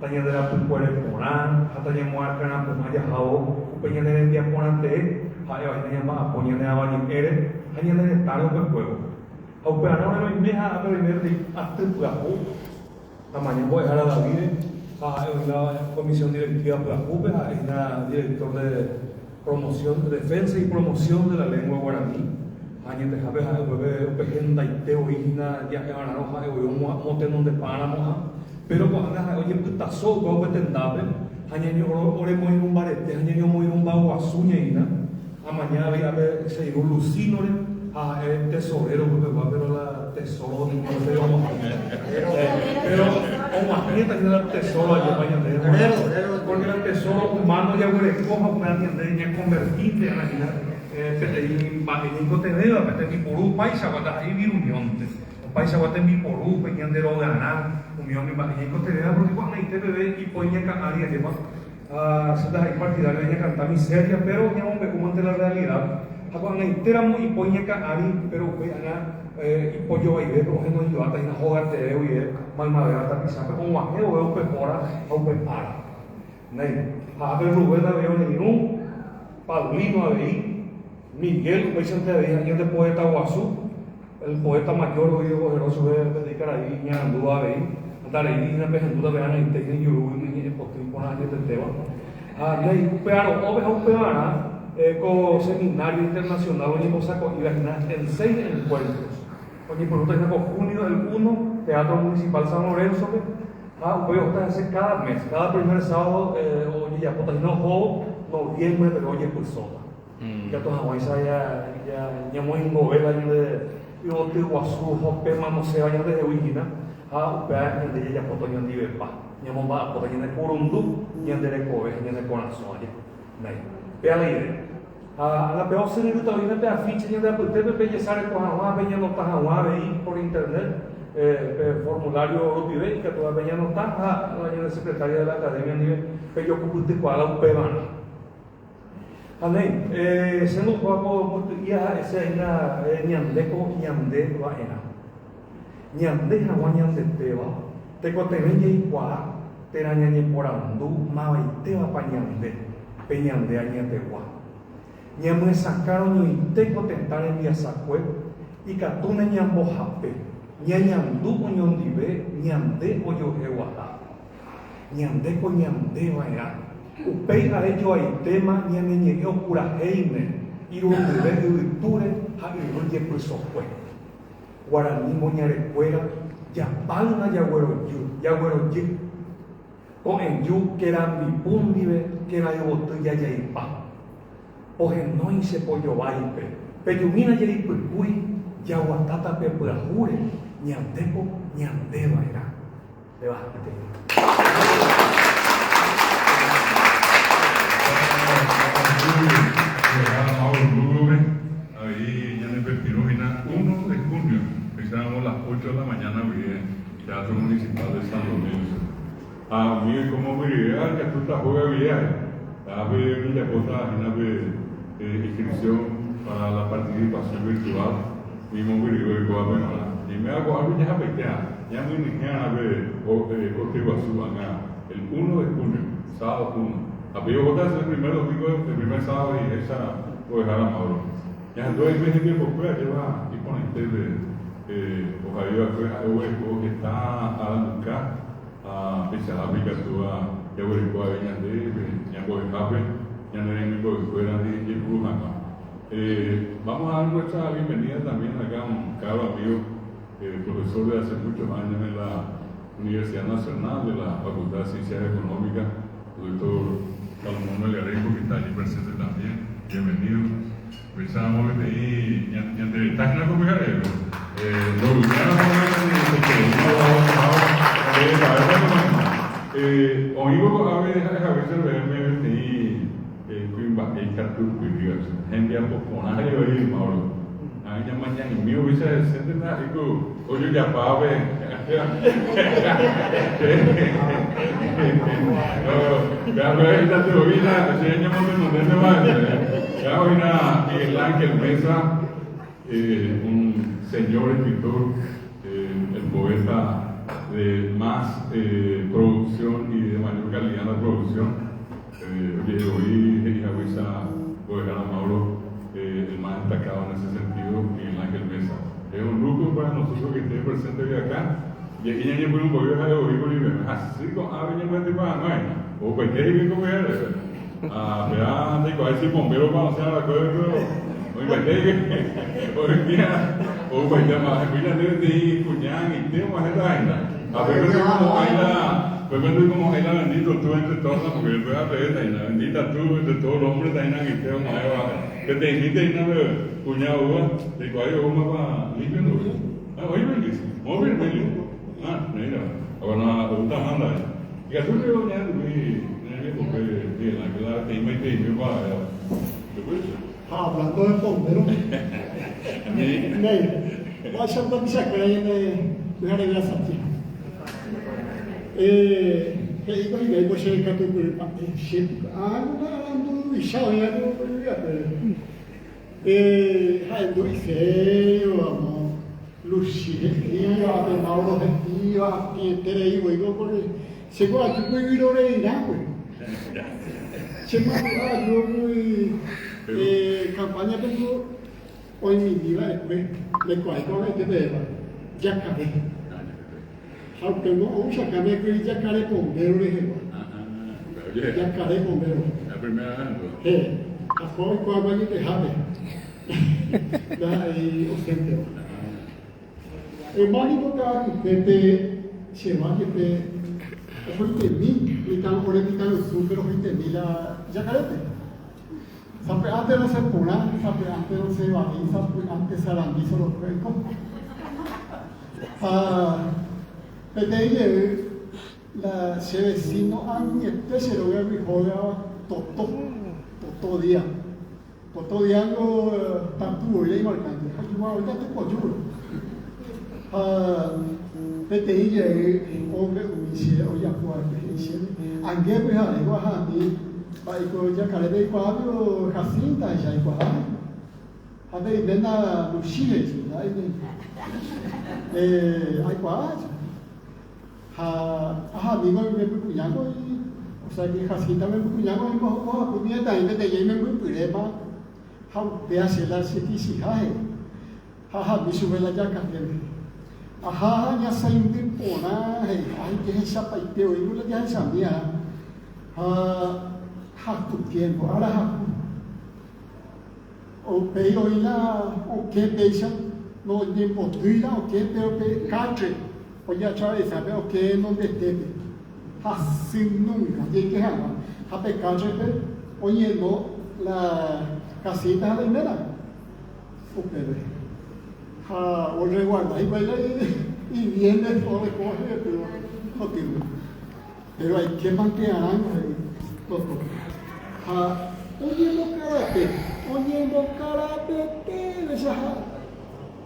tañanderapykuere porã ha tañamoakãrapu'ã jahávo upe ñane rembiaporãtee ha'éva hína ñamba'apo ñane avañe'ẽre ha ñane retãre upekuévo. Ha upearã ore roime ha ápe roime peteĩ aty pyahu, amaña mbo'ehára David-re ha ha'e oĩ la comisión directiva pyahúpe, ha'e hína director de promoción, defensa y promoción de la lengua guaraní, ha añetehápe ha'e upépe upe hendaite voi hína ja'evarãrõ ha'e voi omotenondepáramo ha, pero ko'ág̃a ha'e ojepytaso upéva upe tendápe ha ñaño oremoirũmbarete ha ñañomoirũmba guasu ñaína. Amaña avei ápe che irũ Lucino-re ha ha'e tesorero upepegua, pero la tesoro ningo no se omoha'ã. Pero og̃uahẽta hína la tesoro ajépa ñande porque la tesoro humano jaguereko ha upéva ñande ñakonvertínte'arã hína peteĩ mba'e ñaikotevẽvape, tembiporu opaichagua, ndaha'éi viruñónte, opaichagua tembiporu upe ñande rogarã, umi umi mba'e ñaikotevẽva porque ko'ag̃aite peve ipói ñakã ári ajépa. Ha che ndaha'éi partidario de ñakanta miseria, pero ñamombe'úmante la realidad. Ha ko'ag̃aitéramo ipo iñakã ári, pero upéi ág̃a ipo jovaivépe ohenoijoáta hína hóga tee guive maymavéva tapichápe og̃uahẽ vove upe hóra ha upe ára. Néi. Ha ápe Rubén avei oñeirũ, Paulino avei, Miguel upéichante avei ha'e ñande poeta guasu. El poeta mayor oĩ oguereko chupe peteĩ karai iñarandúva avei, ndarei hína pehendúta pe ag̃aite hína ijurúgui umi ñe'ẽ poty iporã añetetéva. Ha néi, upe aro'ópe ha upevarã ko seminario internacional oñembosako'íva hína en seis encuentros. Oñepyrũta hína ko junio el uno Teatro Municipal San Lorenzo-pe ha upéi ohóta hese cada mes, cada primer sábado ojejapóta hína ohóvo noviembre peve ojepysóta. Ikatu hag̃uáicha ñamoingove la ñande yvoty guasu hopéma noséva ñandehegui hína, ha upéva ñande jajapóta oñondivepa, ñamomba'apóta ñane kurundu, ñande rekove ha ñane korasõ aja. Néi. Péa la idea. Ha ág̃a pe osyryrýta oĩne pe afiche ñande apytépe pejesareko hag̃ua ha peñanota hag̃ua avei por internet pe formulario rupive ikatúva peñanota ha la ñande secretaria de la academia ndive pejokupytykuaa la upevarã. Ha néi, che ndokuaa ko mbyky'i ha'ese hína ñandéko ñande va'erã. Ñande hag̃ua ñandetéva tekotevẽ jaikuaa térã ñañeporandu mavaitévapa ñande, pe ñande añetegua. Ñamyesakã roñoite ko tetã rembiasakue ikatúne ñambohape, ñañandu oñondive ñande ojoheguaha. Ñandéko ñande va'erã. Upéi ae joaitéma ñane ñe'ẽ opurahéine irundyve yvytúre ha yvy jepysokue. Guarani moñarekuéra japáyna jaguerojy, jaguerojy. Ko'ẽju kerambipu ndive kerayvoty jajaipa. Ohenói che pojováipe, pejumína jaipykúi jaguata tape pyahúre, ñandéko ñande va'erã. Péva peteĩ.
Avei ñanepepirũ hína uno de junio, péicharamo las ocho de la mañana guive Teatro Municipal de San Lorenzo. Ha umi oiko mombyryvéva ikatúta hóga guive ae. Ápe ojejapóta hína pe inscripción para la participación virtual umi mombyryve oikóvape g̃uarã. Ñaiméva ko'águi jahapaite ñamyenyhẽ'arã pe koty guasu ág̃a el uno de junio, sábado uno. Ha péi ohóta el primer domingo, el primer sábado he'iháicha mbo'ehára Mauro. Ñahendu aime hembiapokue ajéva iporãite pe ohaiva'ekue ha'e oguereko heta aranduka ha peichahápe ikatúva jaguereko avei ñande ñambo'ehápe ñane remimbo'ekuérandi jepuru hag̃ua. Vamos a dar nuestra bienvenida también acá a un caro amigo, profesor de hace muchos años en la Universidad Nacional de la Facultad de Ciencias Económicas, doctor Salomón Melgarejo, que está allí presente también. Bienvenido. Pensábamos peteĩ ñande reta hína ko pyharépe. Oĩvo ko'ápe ha'ehaguéicha peẽme peteĩ kuimba'e ikatupyrýva, hembiapo porã he'i Mauro. Ha ñamaña'imi upéicha hesénte ndaha'éi ku ojojapáva pe Miguel Ángel Meza, un señor escritor, el poeta de más producción y de mayor calidad en la producción. Oje'evoi he'i haguéicha mbo'ehára Mauro, el más destacado en ese sentido, Miguel Ángel Meza. Es un lujo para nosotros que esté presente hoy acá. Je'i ñañepyrũ mboyve ha'e voi kuri peẽme. Hasy ko'ã peñembyatypa hag̃ua hína. Opaite he'i ko pyharépe. Ha péva ndaikuaái si bombero-pa osẽ va'ekue pero oĩmbaite oĩmía oupaitéma. Hemby ñande peteĩ kuña ag̃uite og̃uahẽta hína. Ha pépe ndoikomo'ãi la pépe ndoikomo'ãi la bendito tú entre todas las mujeres. Péva peẽta hína. Bendita tú entre todos los hombres hína ag̃uite og̃uahẽva. Peteĩmínte hína pe kuña oúva. Ndaikuaái oúmapa limpio ndoúi. Ah, oĩ Bellis. Moõ Bellis. Ah, neíra. Bueno, oúta handa. Ikatu reo ñahendu'i ne rembiapokue Miguel Ángel, la peteĩ maiteimi opavavéva. Ndepóicha.
Ha hablando de bombero, néi, mba'éichapa tapichakuéra ñane pyhareve asatĩ. Eh, he'íko hikuái ko che katupyry mba'e, che py'áko la arandu ruvicha oĩva ko yvy apére. Ha'endu isério amo Luchi he'íva, pe Mauro he'íva, atĩeterei voi ko pórke chéko aju ku yvyroreirãgui. Che mandu'a aju kuri kampáñape niko oĩmimi va'ekue, ndaikuaái ko'ag̃aite pevépa, jakare. Ha upévo ou chakãme kuri jakare pombéro rehegua. Jakare pombéro. Héẽ, ha kóva oikuaáva añetehápe, ndaha'éi osẽnteva. Yma niko ka'arupépe cheva jepe ohoitemi mitã ore mitãrusu péro ohoitemi la jakarépe. Sapy'ánte rosẽ porã, sapy'ánte rosẽ vai, sapy'ánte sarambi sorokue oiko. Ha peteĩ jey la che vecino añete che rógagui hógava Toto, Toto Díaz.
Toto Diango tatu voi la imarkánte ha iguavoita tupojúre. Ha peteĩ jey omombe'umi che ojapo va'ekue he'i chéve, Ange pyhare ko aha'ãmi mba'éiko jakarépe aikuaa piko Jacinta hecha aikuaa. Ha pe iména Luchi he'i chupe, ha'e aikuaa he'i chupe. Ha ahamívo imembykuñáko, osea ke Jacinta membykuñáko oñembohapy mitã'i peteĩ imembypyréma ha upéva che la che kichiha he'i. Ha ahami chupe la jakarépe. Aha ha ñasaindy porã he'i, ha ijehechapaite oĩko la jahechami arã. Ha haku tiempo, ára haku. Upéi oĩ la okẽ péicha noñembotýi la okẽ péro pe kátre ojeatravesápe okẽ henondetépe hasy nunga jeike hag̃ua ha pe kátrepe oñeno la kasíta ha la iména upépe ha orreguarda hikuái la iviéne oreko hyepýva kotýpe. Péro aike mante arãngo he'i Toto. Ha oñembokarape, oñembokarapete véicha ha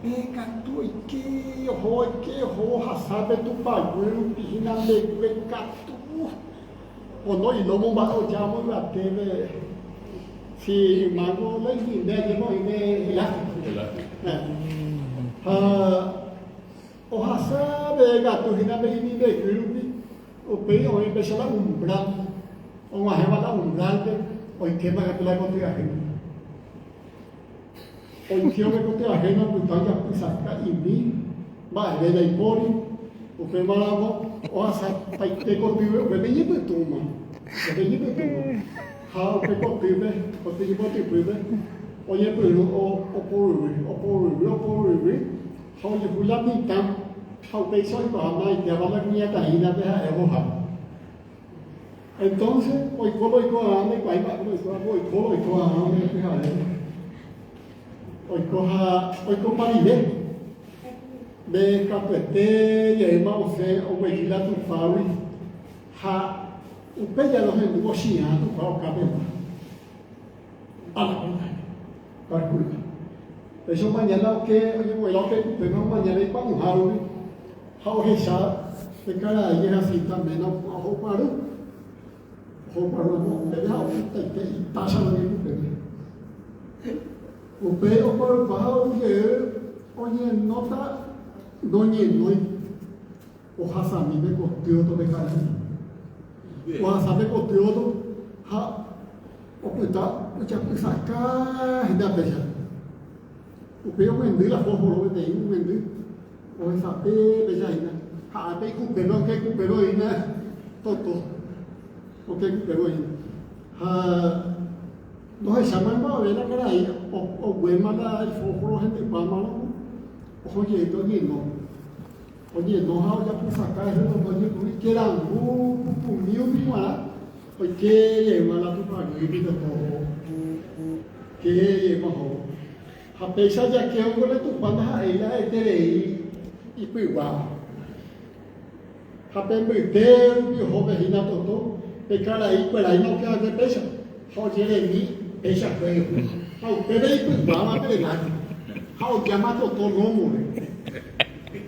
pe katu oike oho, oike oho ohasa pe tupaguy rupi hína mbegue katu. Ono ilómo mba'e oja amo yvate pe si ymáko la ijyvynde ajépa oĩ pe elástico. Ha Ohasa pe katu hína pe imimbe'y rupi, upéi oĩ péicha la umbral, og̃uahẽva la umbrálpe oikéma katu la koty ahéno. Oikévo pe koty ahéno opyta ojapysaka imi, mba'eve ndaipóri, upémaramo ohasapaite kotýpe, upépe iñypytũma, upépe iñypytũma. Ha upe kotýpe, koty ñembotypýpe, oñepyrũ opovyvy, opovyvy, opovyvy. Ha ojuhu la mitã, ha upéicha oikuaa maitéva la kuñataĩnape ha'e ohoha. Entonce, oiko la oiko arã, ndaikuaái mba'épa oiko, apo oiko la oiko arã umi pyharépe. Oiko ha oikopa rire, nde katuete jeýma osẽ oguejy la tupágui ha upe jave ohendu ochiã tupa okápegua. Calcula. Péicha omaña la oke oñemoĩva oke kupépe omaña la ipa'ũha rupi ha ohecha pe karai Jacinta ména opu'ã oho kuaru. Oho kuaru amo upépe ha opytaite itácha oñe kupépe. Upéi okuarupa ha ou jey oñenóta noñenói ohasami pe kotýoto pe karai. Ohasa pe kotýoto ha Opyta ojapysaka hína péicha. Upéi omyendy la fósforo peteĩ omyendy ohesape péicha hína. Ha ápe ikupépe okekupévo hína toto. Okekupévo hína. Ha ndohecháma mba'eve la karai oguéma la ifósforo hendypámarõ oho jeýta oñeno. Oñeno ha ojapysaka hese toto oñepyrũ ikerangu pupumi umi g̃uarã. Oike jeýma la Tupã guýpe oho, oike jeýma ohóvo. Ha péicha jakévo la Tupã ndaha'éi la eterei ipyguáva. Ha pe mbyte rupi ohópe hína toto, pe karai kueráima oke va'ekue péicha, ha ojeremi péicha kuéra. Ha upépe ipyguáva pe lája, ha ojáma toto lómore.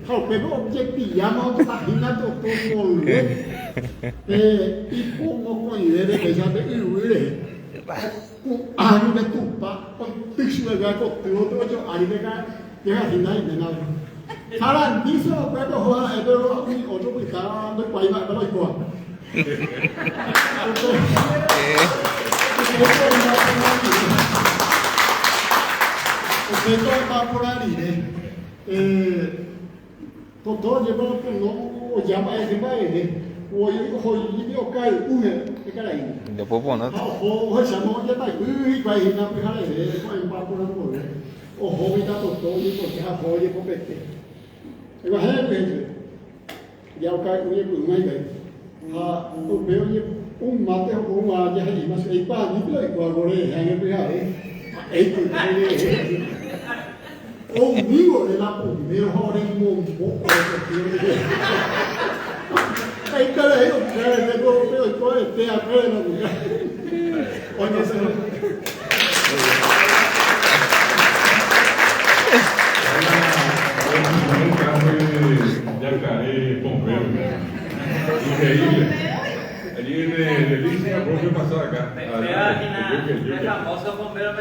Ha upépe ojepilláma otahína toto mboyve pe ipo mokõive péicha pe yvy rehe. Opu'ã pe Tupã oity chupe kotývope ojo'ári pe Jehasína iménape. Sarandy so'okuépe oho ha'e péro umi ótro pyta ndoikuaái mba'épa la oikóva. Upe to'opa rire. Toto jepe opono oja mba'e mba'eve, oho'i okay'u pe karaígui. Ha oho ohecháma ojatayvy hikuái hína pyhareve ko'ẽmba porã mboyve. Oho mitã Toto oñemboja ha oho ojepopete. Eguahẽ he'i chupe. Ja okay'u ñepyrũma hikuái. Ha upe oñe un mate ho'u g̃uarã ja he'íma chupe, Eikuaamípe la oikóva ko rehe ange pyhare, ha'e ipype rehe. Oumívo ore la pombéro ha ore mombo ore koty rehe. Aikarai upéva rehe ko upe oiko arete apére la mujer. Oñesẽ.
Yacaré Pompeo. Increíble. Allí en Delicia, propio pasar acá.
El famoso bombero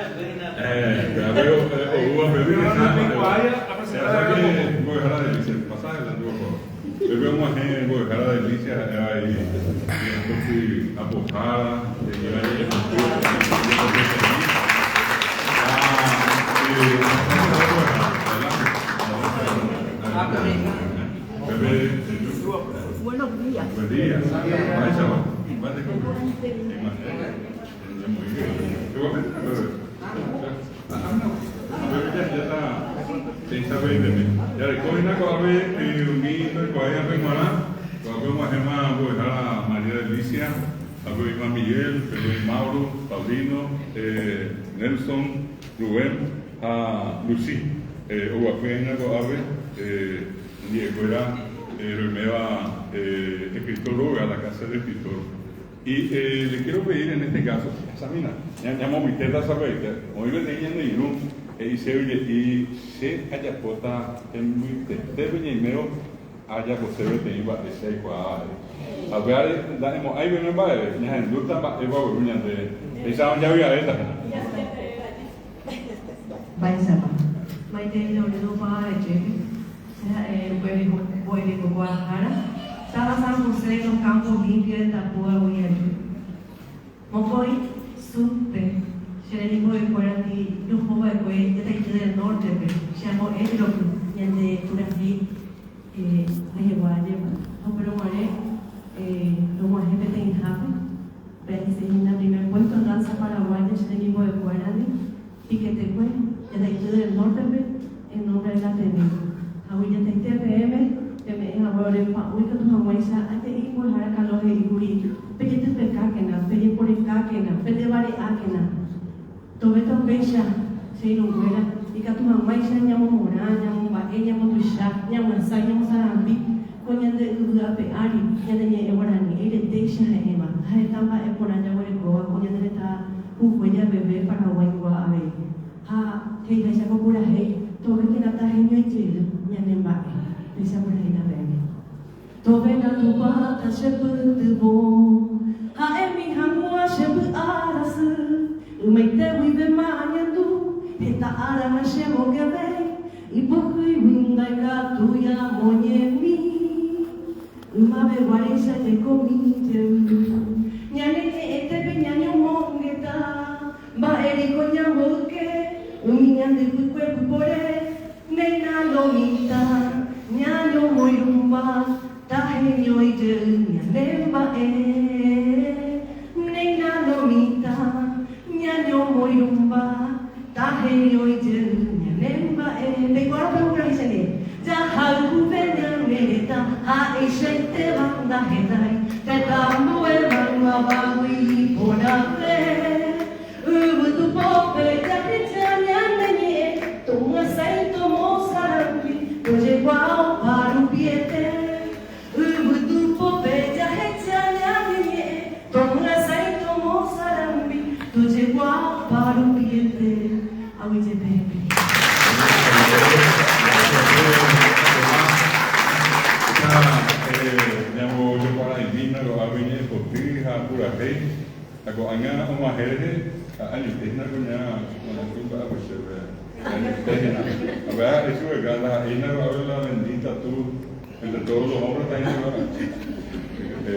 Pasa adelante, por favor. Yo veo más en Mbo'ehára Delicia ahí, entonces apojára,
Buenos días.
Buen día. Jarekóhína ko'ápe umi ndoikuaáivape g̃uarã, ko'ápe og̃uahẽma mbo'ehára María Delicia, ápe oĩma Miguel, pépe oĩ Mauro, Paulino, Nelson, Rubén ha Lucy. Oguapyhína ko'ápe ñe'ẽkuéra roiméva escritor róga, la casa del escritor. Y le quiero pedir en este caso, Samina, ñamombytéta sapy'aite, oĩ peteĩ ñane irũ he'i chéve je'i che ajapóta hembytetépe ñaimévo ajapose peteĩ mba'e che aikuaáva he'i. Ha upévare nda'emo'ãi peẽme mba'eve, ñahendúta mba'épa ogueru ñandéve. Péicha javy'avéta hína.
Mba'éichapa. Maitei rory opavavetépe, che ha'e upe mbo'erekokuaahára, táva San José de los Campos Limpios de Tapúagui aju. Mokõi su-pe, che remimbo'ekuérandi rohova'ekue Yataity del Norte-pe, che ambo'e jeroky ñande purahéi rehegua ajépa. Ha upérõ guare rog̃uahẽ peteĩhápe, pe añesẽ hína primer puesto en danza paraguaya che remimbo'ekuérandi, Piquetekue, Yataity del Norte-pe, en nombre del Ateneo. Hágui Yataite peẽme, peme'ẽ hague ore pa'ũ ikatu hag̃uáicha aje'i mbo'ehára Kalo he'íkuri, Pejetypekákena, pejeporekákena, pendevare'ákena. Tovéta upéicha, che irũnguéra, ikatu hag̃uáicha ñamomorã, ñamomba'e, ñambotuicha, ñamyasãi, ñamosarambi ko ñande yvy ape ári, ñane ñe'ẽ guarani eiretéicha he'ẽva ha heta mba'e porã jaguerekóva ko ñane retã pukue javeve Paraguaigua avei. Ha he'iháicha ko purahéi, tovékena taheñói jey ñane mba'e. Péicha purahéita peẽme. Tovéna Tupã ta che pytyvõ, ha'émi hag̃ua che py'a rasy, ymaite guivéma añandu heta ára nachemokevéi, ipohýigui ndaikatúi amoñemi, ymave guaréicha jekomi jey. Ñane ñe'ẽtépe ñañomongeta, mba'ériko ñamboyke umi ñande ypykue pypore, Néina lo mitã ñañomoirũmba taheñói jey ñane mba'e. Néina lo mitã ñañomoirũmba taheñói jey ñane mba'e. Peikuaárõ pe purahéi che ndive. Jahayhuve ñane retã ha'eichaitéva ndahetái tetã ambue maymáva-gui iporãve. Yvytu pópe jahecha ñane ñe'ẽ, tomyasãi tomosarambi, tojekuaa opa rupiete. Yvytu pópe jahecha ñane ñe'ẽ, tomyasãi tomosarambi, tojekuaa opa rupiete. Aguyje peẽme.
Ha ko'ág̃a og̃uahẽ rehe ha añete hína kuña oñandu mba'apo chéve, añete hína. Ha upéva ha'e chupekuéra, ndaha'éi hína ko'ápe la bendita tú entre todos los hombres está hína ko'ápe.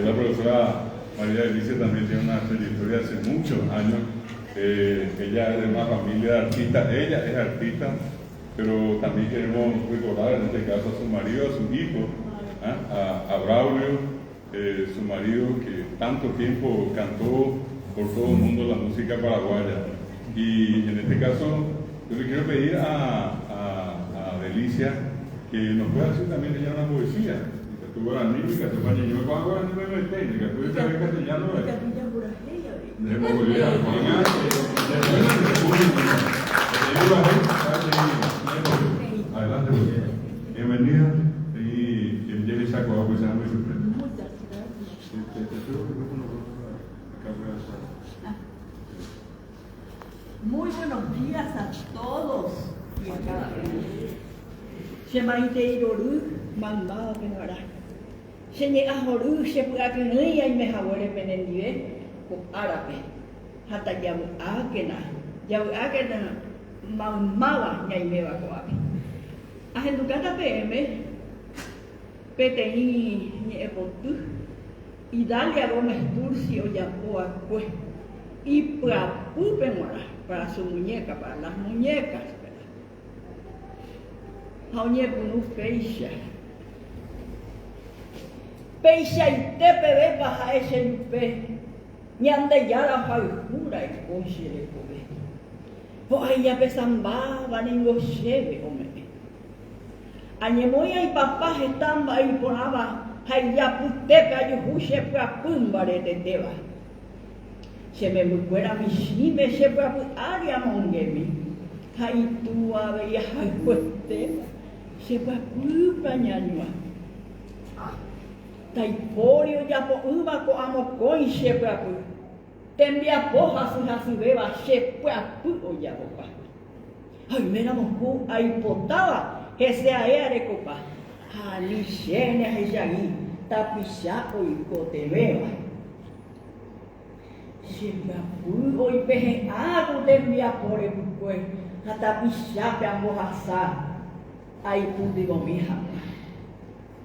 La profesora María Delicia también tiene una trayectoria hace muchos años, ella es de una familia de artistas, ella es artista, pero también queremos recordar en este caso a su marido, a su hijo, a Braulio, su marido que tanto tiempo cantó por todo el mundo la música paraguaya. Y en este caso, yo le quiero pedir a, a, Delicia que nos pueda hacer también ella una poesía. Tu guaraní, tu guaraní, me tu castellano. Adelante, bienvenida. Y
Muchas gracias. Muy buenos días a todos y a cada uno.
Che maitei rory maymávape g̃uarã. Che ñe'ã hory che py'akyrỹi aime haguére penendive ko árape. Ha tajavy'ákena, javy'ákena maymáva ñaiméva ko'ápe. Ahendukáta peẽme peteĩ ñe'ẽpoty Idalia Gómez Tursi ojapo va'ekue ipyapýpe g̃uarã, para su muñeca, para las muñecas, ¿verdad? Ha oñepyrũ péicha. Peichaite pevépa ha'e che jupe, Ñandejára ohayhu ra'eko che rekove. Ho'a ijapesambáva ningo chéve ome'ẽ. Añemoĩ aipapa heta mba'e iporãva ha ijapytépe ajuhu che pyapy mbaretetéva. Che membykuéra michĩme che pyapy ári amongemi, ha itúva avei ahayhuetéva che pyapýpe añañua. Ndaipóri ojapo'ỹva ko'ã mokõi che pyapy, tembiapo hasy hasyvéva che pyapy ojapopa. Ha oiméramo ku aipotáva hese ae arekopa, ha ani chéne ahechagi tapicha oikotevẽva. Che pyapy oipehe'ã ku tembiapo repykue ha tapichápe ambohasa aipytyvõmi hag̃ua.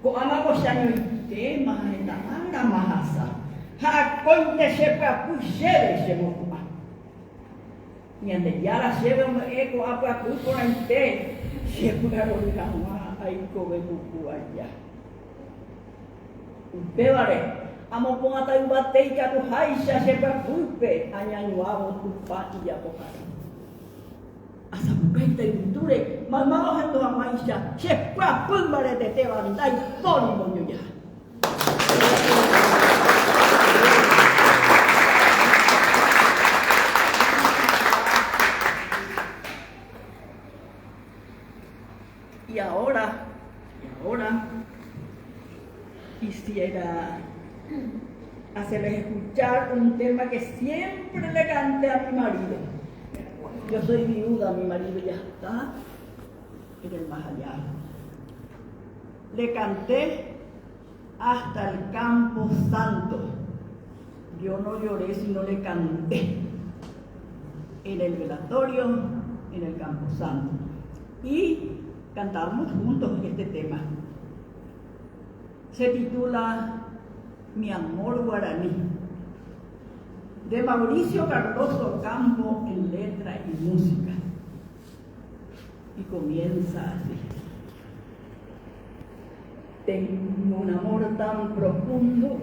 Ko'ág̃a ko che añoitéma ha heta árama ahasa, ha akóinte che pyapy chéve chemopu'ã. Ñandejára chéve ome'ẽ ko'ã pyapy porãite che py'arory hag̃ua aikove puku aja. Upévare, amopu'ãta yvate ikatuháicha che pyapýpe añañuávo Tupã ijapohare. Asapukáita yvytúre maymáva ohendu hag̃uáicha che pyapy mbaretetéva ndaipóri mbojojaha. Y ahora, y ahora quisiera hacerles escuchar un tema que siempre le canté a mi marido. Yo soy viuda, mi marido ya está en el más allá. Le canté hasta el campo santo. Yo no lloré, sino le canté en el velatorio, en el campo santo. Y cantábamos juntos este tema. Se titula Mi amor guaraní, de Mauricio Cardoso Campo en letra y música. Y comienza así. Tengo un amor tan profundo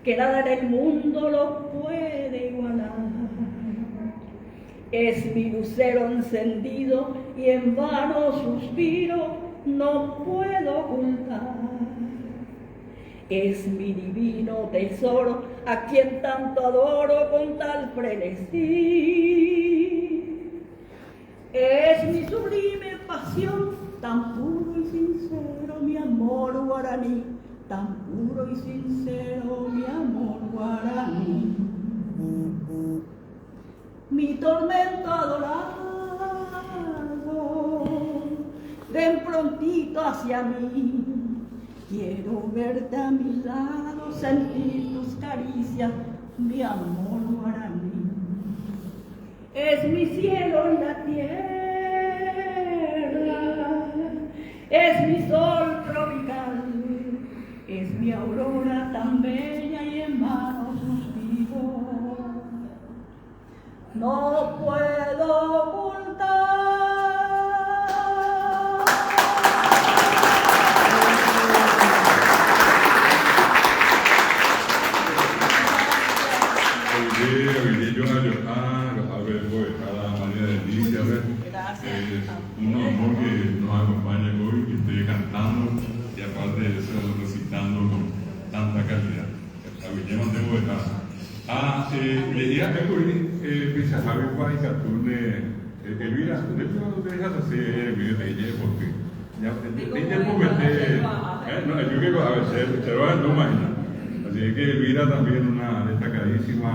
que nada en el mundo lo puede igualar. Es mi lucero encendido y en vano suspiro no puedo ocultar. Es mi divino tesoro a quien tanto adoro con tal frenesí. Es mi sublime pasión, tan puro y sincero mi amor guaraní, tan puro y sincero mi amor guaraní. Mi tormento adorado, ven prontito hacia mí. Quiero verte a mi lado, sentir tus caricias, mi amor guaraní. Es mi cielo en la tierra, es mi sol tropical, es mi aurora tan bella y en vano suspiro. No puedo ocultar.
Oye, oye, yo a ver, mbo'ehára María Delicia-pe. Es un honor que nos acompañe hoy, que esté cantando y aparte de eso recitando con tanta calidad. Aguyjémante mbo'ehára. Ha he'i ha'e kuri peichaháguipa ikatúne Elvira, ndépa nderehasase eremi peteĩ ñe'ẽpoty. Ñe'ẽpopete, no, ejúke ko'ápe, che rohendúma hína. Así que Elvira también una destacadísima.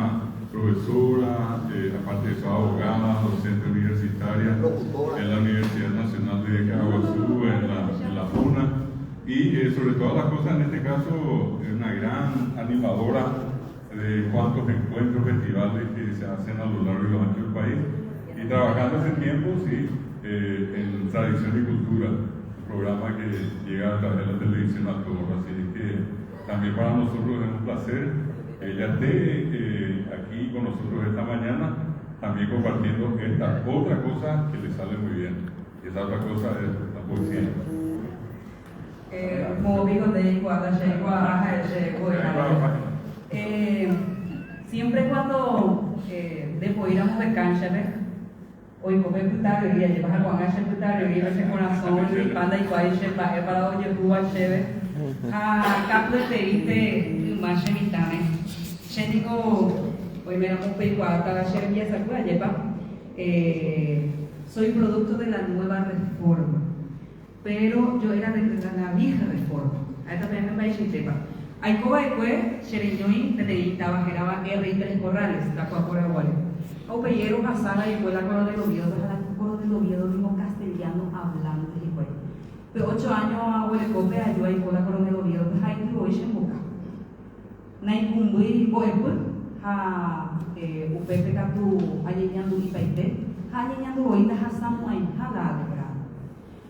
Profesora, eh, aparte de eso, abogada, docente universitaria en la Universidad Nacional de Caaguazú, en la, en la UNA, y eh, sobre todas las cosas, en este caso, es una gran animadora de cuantos encuentros, festivales que se hacen a lo largo y lo ancho del país, y trabajando hace tiempo, sí, eh, en Tradición y Cultura, un programa que llega a través de la televisión a todos, así que también para nosotros es un placer que ella esté eh, aquí con nosotros esta mañana, también compartiendo esta otra cosa que le sale muy bien, y esa otra cosa es la poesía.
Eh, eh, siempre cuando eh, después íbamos de cancha, ¿ves? Hoy coge putarería, llevas a Juan a putarería, ese corazón, y panda y cuál se va para oye cuba cheve. A capo te ite más mitame. Che digo, hoy me damos peiguata, che empieza cuá lleva. Eh, soy producto de la nueva reforma, pero yo era de la vieja reforma. A esta me parece chepa. Hay coba de cue, xereñoi, peteĩ táva hérava R. Tres Corrales, Tacuacoraguare. Ha upéi rohasa la escuela Coronel Oviedo, ha la Coronel Oviedo ningo castellano hablante hikuái. Pe ocho año aguerekópe aju aiko la Coronel Oviedo pe ha haity voi che mboka. Naikũmbýi mbo'epy ha upépe katu añeñandu'ipaite ha añeñandu voi ndahasamo'ãiha la grado.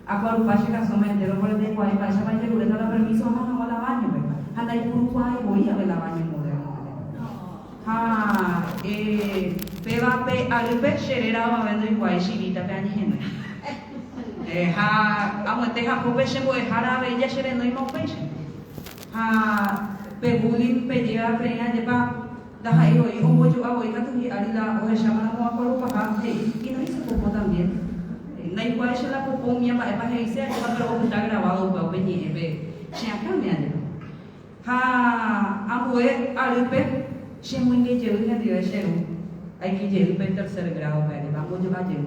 Akuarupa che kasõme entéro pore ndaikuaái mba'éichapa ajeruréta la permiso aha hag̃ua la baño-pe, ha ndaipurukuaái voi ave la baño moderno aja. Ha péva pe arýpe che réra avave ndoikuaái chivítape añehenói. Ha amoete hapópe che mbo'ehára avei ja che renóima upéicha. Ha pe bullying pejéva peẽ ajépa ndaha'éi voi ombojo'a voi katu hi'ári la ohechámaramo akuarupaha he'i y no hizo popó también. Ndaikuaái che la popó umía mba'épa he'ise ajépa pero opyta grabado upéva upe ñe'ẽpe che akãme ajépa. Ha ambue arýpe che moinge jey hendive che ru aike jey pe tercer grado-pe ajépa ambojo'a jey.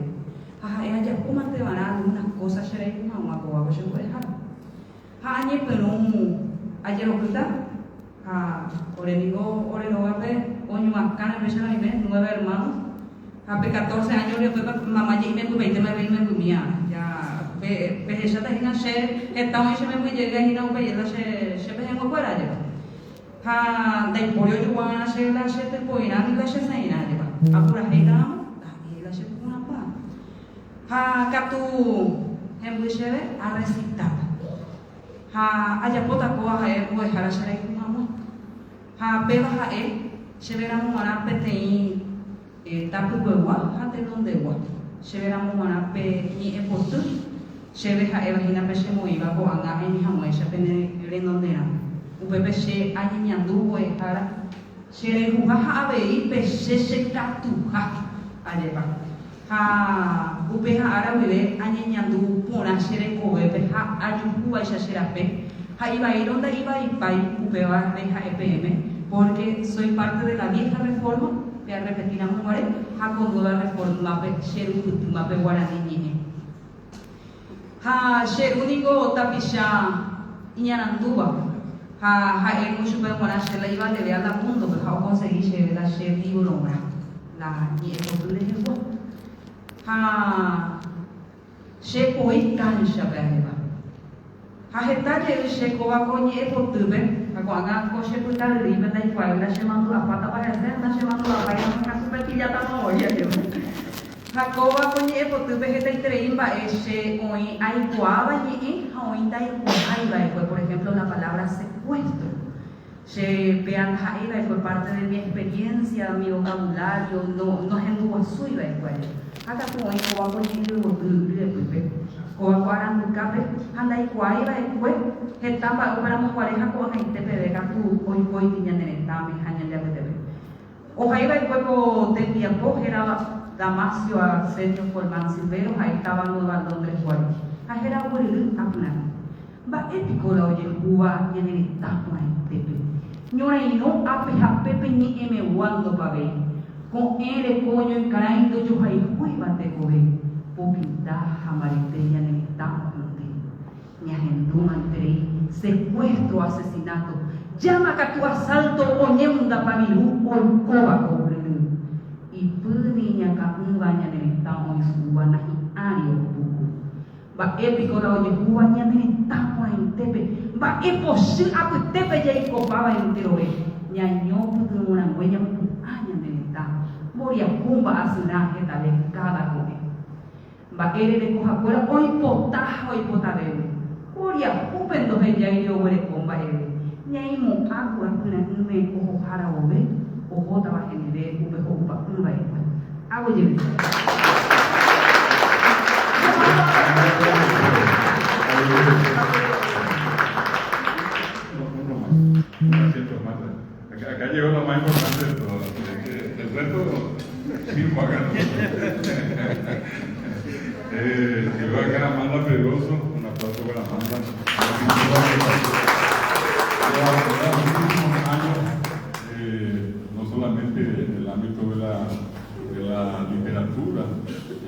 Ha ha'e ajapómante va'erã alguna cosa che rayhu hag̃ua kóva ko che mbo'ehára. Ha añepyrũ ajerokýta, ha ore ningo ore rógape oñuakãre péicha roime, nueve hermanos, ha pe catorce año ryepýpe mama je'i membypaitéma avei imembymía, ja pe pehecháta hína che heta oĩ che memby jey hína upe la che che pehẽnguekuéra jepe. Ha ndaipóri ojoguava'erã che la che typoirã ni la che sãirã jepe. Apurahéita ramo, ndaha'éi la che pyporãpa. Ha katu hemby chéve arresitáta. Ha ajapóta kóva ha'e mbo'ehára che rayhu hag̃ua. Ha péva ha'e chéve ramo g̃uarã peteĩ tapykuegua ha tenondegua. Chéve ramo g̃uarã pe ñe'ẽ poty chéve ha'éva hína pe chemoĩva ko'ág̃a aime hag̃uáicha pene renonderã. Upépe che añeñandu mbo'ehára che rayhuha ha avei pe che chekatuha. Ajépa. Ha upe ha'ára guive añeñandu porã che rekovépe ha ajuhúvaicha che rape, ha ivaírõ nda'ivaipái upéva reha'e peẽme, pórke soy parte de la vieja reforma, pe arrepeti ramo guare, ha ko nueva reforma-pe che rupytýma pe guarani ñe'ẽ. Ha che ru ningo tapicha iñarandúva, ha ha'érõ chupe g̃uarã che la ivaleve a la múndope ha okonsegi chéve la che livrorã, la ñe'ẽpoty rehegua. Ha che poi kánchape ajeva. Ha heta jey che kóva ko ñe'ẽpotýpe, ha ko'ág̃a ko che pytaryrýipe ndaikuaái la chemandu'apátapa hese, ndachemandu'apáiramo katu pe pillátama voi ajeva. Ha kóva ko ñe'ẽpotýpe hetaiterei mba'e che oĩ aikuaáva ñe'ẽ ha oĩ ndaikuaái va'ekue, por ejemplo la palabra secuestro. Che péa ndaha'éi va'ekue parte de mi experiencia, mi vocabulario, no, nohenduguasúi va'ekue aje. Ha katu oĩ kóva ko ñe'ẽ yvoty ryepýpe, kóva ko arandukápe, ha ndaikuaái va'ekue heta mba'e upéramo guare ha ko'ag̃aite peve katu oikóiti ñane retãme ha ñande apytépe. Ohai va'ekue ko tembiapo hérava Damasio Arsenio Colmán Silvero ha'e táva Nueva Londres guare, ha héra Guyryry Apyrã'i. Mba'e piko la ojehúva ñane retã porãitépe? Ñorairõ ápe ha pépe ñe'ẽmegua ndopavéi. Ko'ẽ reko oñoikarãi ndojohayhúiva tekove, popinta ha mbarete ñane retã ohundi. Ñahendu manterei secuestro, asesinato, jáma katu asalto oñemondapa viru oikóva ko guyryry.
rendy. Ipy ni iñakã'ỹva ñane retã oisu'úva nahi'ãri opuku. Mba'e piko la ojehúva ñane retã porãitépe, mba'e pochy apytépe jaikopáva enterove, ñaño pytyvõ rangue ñamopu'ã ñane retã, mboriahu mba'asyrã hetave káda ko'ẽ. Mba'e rerekohakuéra oipota ha oipotavégui, mboriahúpe ndohejáiri oguereko mba'eve, ñaimo'ã ku apyra'ỹme ohohára vove, ohótava hendive upe ho'upa'ỹ va'ekue. Aguyjeve.
Acá llegó lo más importante de todo. El resto, sí, llegó acá Amanda Pedroso, un aplauso para Amanda. Lleva muchísimos años, no solamente en el ámbito de la literatura,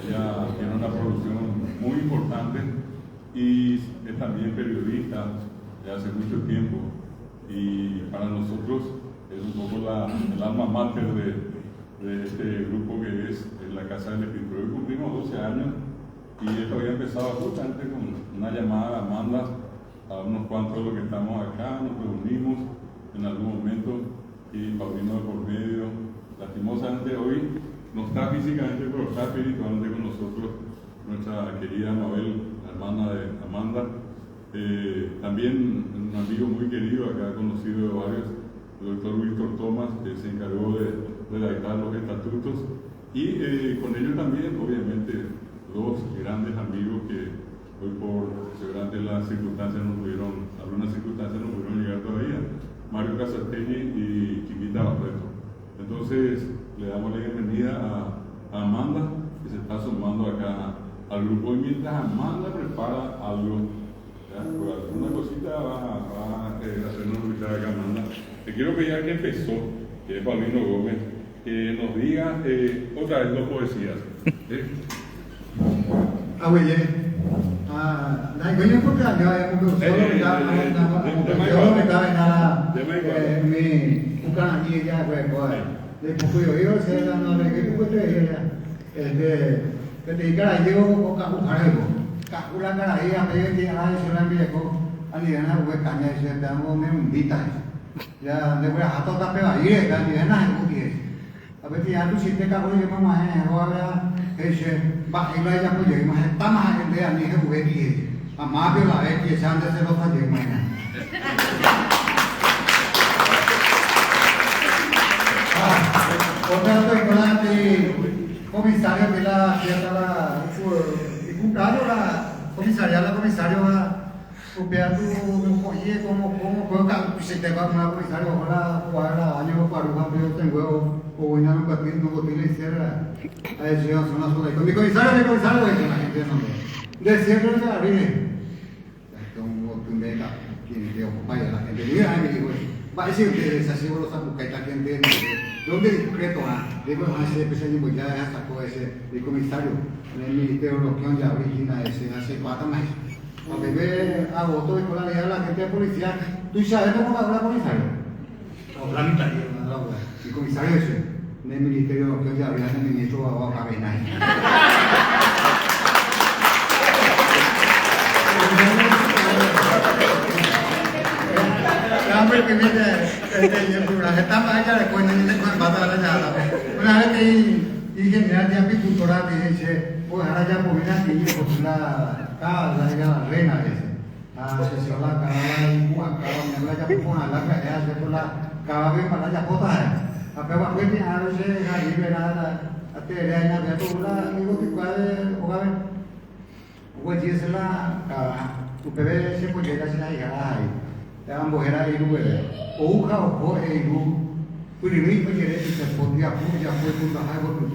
ella tiene una producción muy importante y es también periodista de hace mucho tiempo. Y para nosotros es un poco el alma mater de este grupo que es la Casa del Escritor. Hoy cumplimos 12 años y esto había empezado justamente con una llamada de Amanda a unos cuantos de los que estamos acá, nos reunimos en algún momento y Paulino de por medio. Lastimosamente hoy no está físicamente, pero está espiritualmente con nosotros nuestra querida Mabel, la hermana de Amanda. También un amigo muy querido, acá conocido de varios, el doctor Víctor Tomás, que se encargó de redactar los estatutos, y con ellos también, obviamente, dos grandes amigos que hoy por seguramente las circunstancias no pudieron, algunas circunstancias no pudieron llegar todavía, Mario Casategui y Chiquita Barreto. Entonces, le damos la bienvenida a Amanda, que se está sumando acá al grupo, y mientras Amanda prepara algo, ¿ya? Por alguna cosita va a hacernos escuchar acá Amanda. Te quiero pedir a que empezó, que es Paulino Gómez, que nos diga otra vez dos poesías. ¿Sí?
Ah, oye, ah, la iglesia porque yo había cumplido solo, ya, yo me estaba en nada, mi ucrania ya, pues, pues, de poco yo digo, se la no le que tú puedes decir ya, este, que te diga, yo o cajujarego, cajula carají, a medio que ay, se la envié con, a nivel de la caña, y se te hago me hundita, ya, de voy a jato tape va a ir, ya, ni nada, es que a ver, ya tú sientes que hago yo mamá, ahora, ese, va, y la ya pues, yo, más está más gente, a mí es juguete, y mamá, pero la vez que se han de hacer los talleres, mañana. Otra cosa importante, comisario de la fiesta, la, y cumpleaños, la comisaría, la comisario, la, upea tu, oye, como, como, como, se te va una comisario, ojalá, jugar la año, paruja, pero tengo, o voy a un partido, no boté la izquierda. A ver, yo soy una sola. Con mi comisario, mi comisario, güey, la gente no. De siempre se la vive. Tengo un beca, quien te ocupa y la gente vive, ay, me dijo, va a decir ustedes, así vos los zapucay, la gente, ¿dónde discreto? Ah, digo, ah, ese pequeño, pues ya sacó ese, el comisario, en el ministerio lo que ya origina ese, hace 4 meses. Cuando ve agosto de la ley a la gente de policía, ¿tú sabes cómo va a comisario? O la mitad, el comisario ese, en el ministerio que ya había el ministro a Cabena. Una vez que ingeniera de apicultora dice, pues ahora ya por una que yo con la casa de la reina ese. Ah, se se la cara y acá, me la ya por la cara, se por la cara ve para la jota. A pe va pues a veces ahí verá a te reina ve todo la amigo que cuál o va o si es la cara, tu bebé se puede llegar a la hija ahí. Te van a era iru o uja o iru. Purirí pues yere se podía ya fue con la agua tu.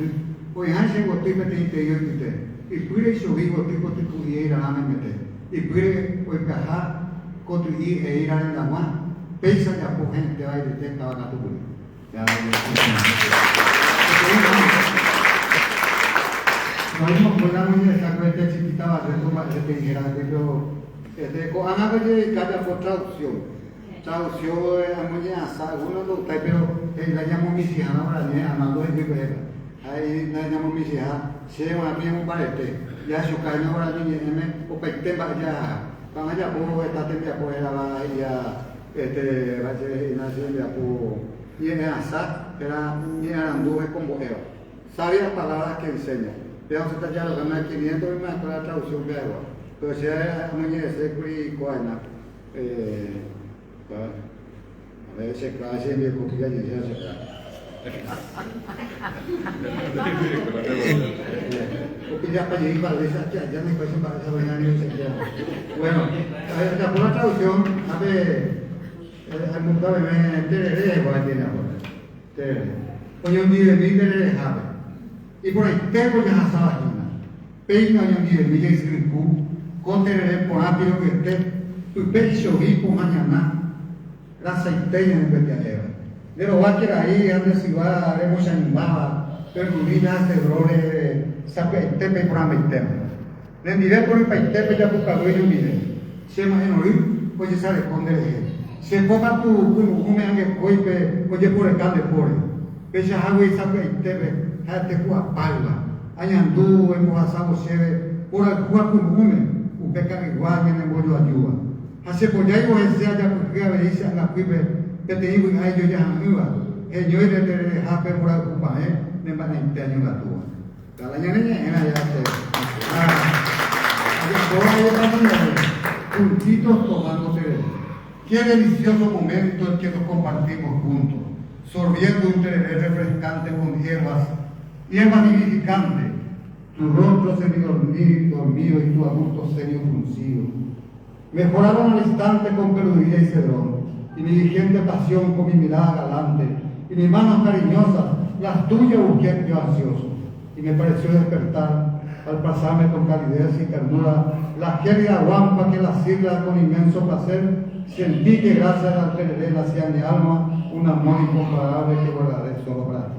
O ya se botí me te te yo te. Y pure subí botí botí tu y era la me mete. Y pure o caja cotri e ir a la agua. Pensa ya po gente va y te estaba tu. Ya. No no con la muy esa cuenta chiquita va a ser como te dijera que yo este con Ana que cada por traducción. Traducción amoñe'ãsa alguno ndogustái pero he'i la ñamomichĩha la guarani Arnaldo he'i kuehe ha he'i la ñamomichĩha chéve g̃uarã peñemombarete jahechuka hína guarani ñe'ẽme opaite mba'e jahaha ko'ág̃a japo heta tembiapo hérava he'íva este che he'ína che rembiapo ñe'ẽasa térã ñe'ẽarandu hekombo'éva sabias palabras que enseña péva osẽta jarogáma 500 oima'ekue la traducción pehegua pero che amoñe'ẽse kuri ko'ág̃a A ver, che clase hembiapo kyhyje che clase. Opillapa jey mba'éicha che aja ndaikuaái che mba'éicha roña ni ochequea. Bueno, ajapo la traducción, ápe aimoka meme terere rehegua tiene ahora. Terere. Oñondivemi tererehápe. Iporãitéko jahasáva hína. Péina oñondivemi jaisyryku ko terere porã piro'yete pype ichovi pohã ñana rasaite ñanembetia'éva. Nde rova kerai ha nde syva remocha'ĩmbáva perurila ha cedro-re sapy'aitépe iporãmbaitéma. Nendive porypaitépe japukavy oñondive. Che ma'ẽrory ojesareko nderehe. Che po katu kunu'ũme angekóipe ojeporeka nde póre. Peichahágui sapy'aitépe ha'ete ku apáyva. Añandu embohasávo chéve porayhu ha kunu'ũme upe ka'ygua ñanembojoajúva. Ha che pojáivo hese ajapyhy avei che angapýpe peteĩ vy'a ijojaha'ỹva, heñói retererehápe mborayhupavẽ ne mba'eite añongatúva. Káda ñane ñe'ẽrã ja che ha ajapóva ajepañe'ẽ juntitos tomando tereré. Qué delicioso momento el que nos compartimos juntos, sorbiendo un tereré refrescante con hierbas, hierbas vivificantes, tu rostro semidormido y tu adusto ceño fruncido. Mejoraron al instante con peludilla y cedrón, y mi vigente pasión con mi mirada galante, y mis manos cariñosas, las tuyas busqué yo ansioso, y me pareció despertar al pasarme con calidez y ternura la gélida guampa que la sigla con inmenso placer, sentí que gracias al tereré nacía mi alma un amor incomparable que guardaré solo para ti.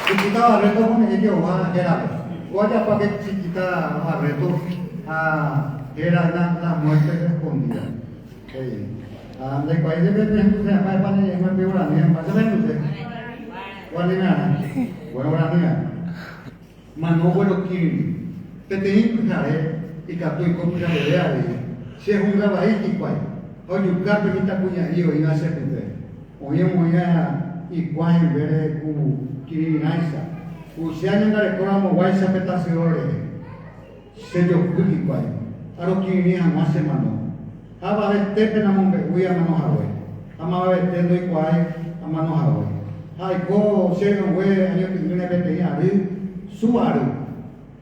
Chiquita Barreto omone'ẽ Jehová hérape. Ko ajapáke Chiquita Barreto ha héra hína La muerte escondida. He'i. Ha ndaikuaái jepe pehenduse mba'épa ñañe'ẽma pe guarani, mba'éicha pehenduse? Guaranime'arã. Bueno, guaranime'arã. Mano guerokirirĩ. Peteĩ pyhare ikatu oiko pyhareve avei, che hunga vai hikuái, ha ojuka pe mitãkuña'i oĩva che pype. Oĩ omoĩva ikuã hembére ku kirirĩrãicha, ku che añangareko ramoguáicha pe tasyo rehe. Che jopy hikuái, arokirirĩ hag̃ua che mano. Ha avavetépe namombe'úi amano hague, ha mavavete ndoikuaái amano hague. Ha aiko che ryrõngue añoty'ỹre peteĩ ary, su ary.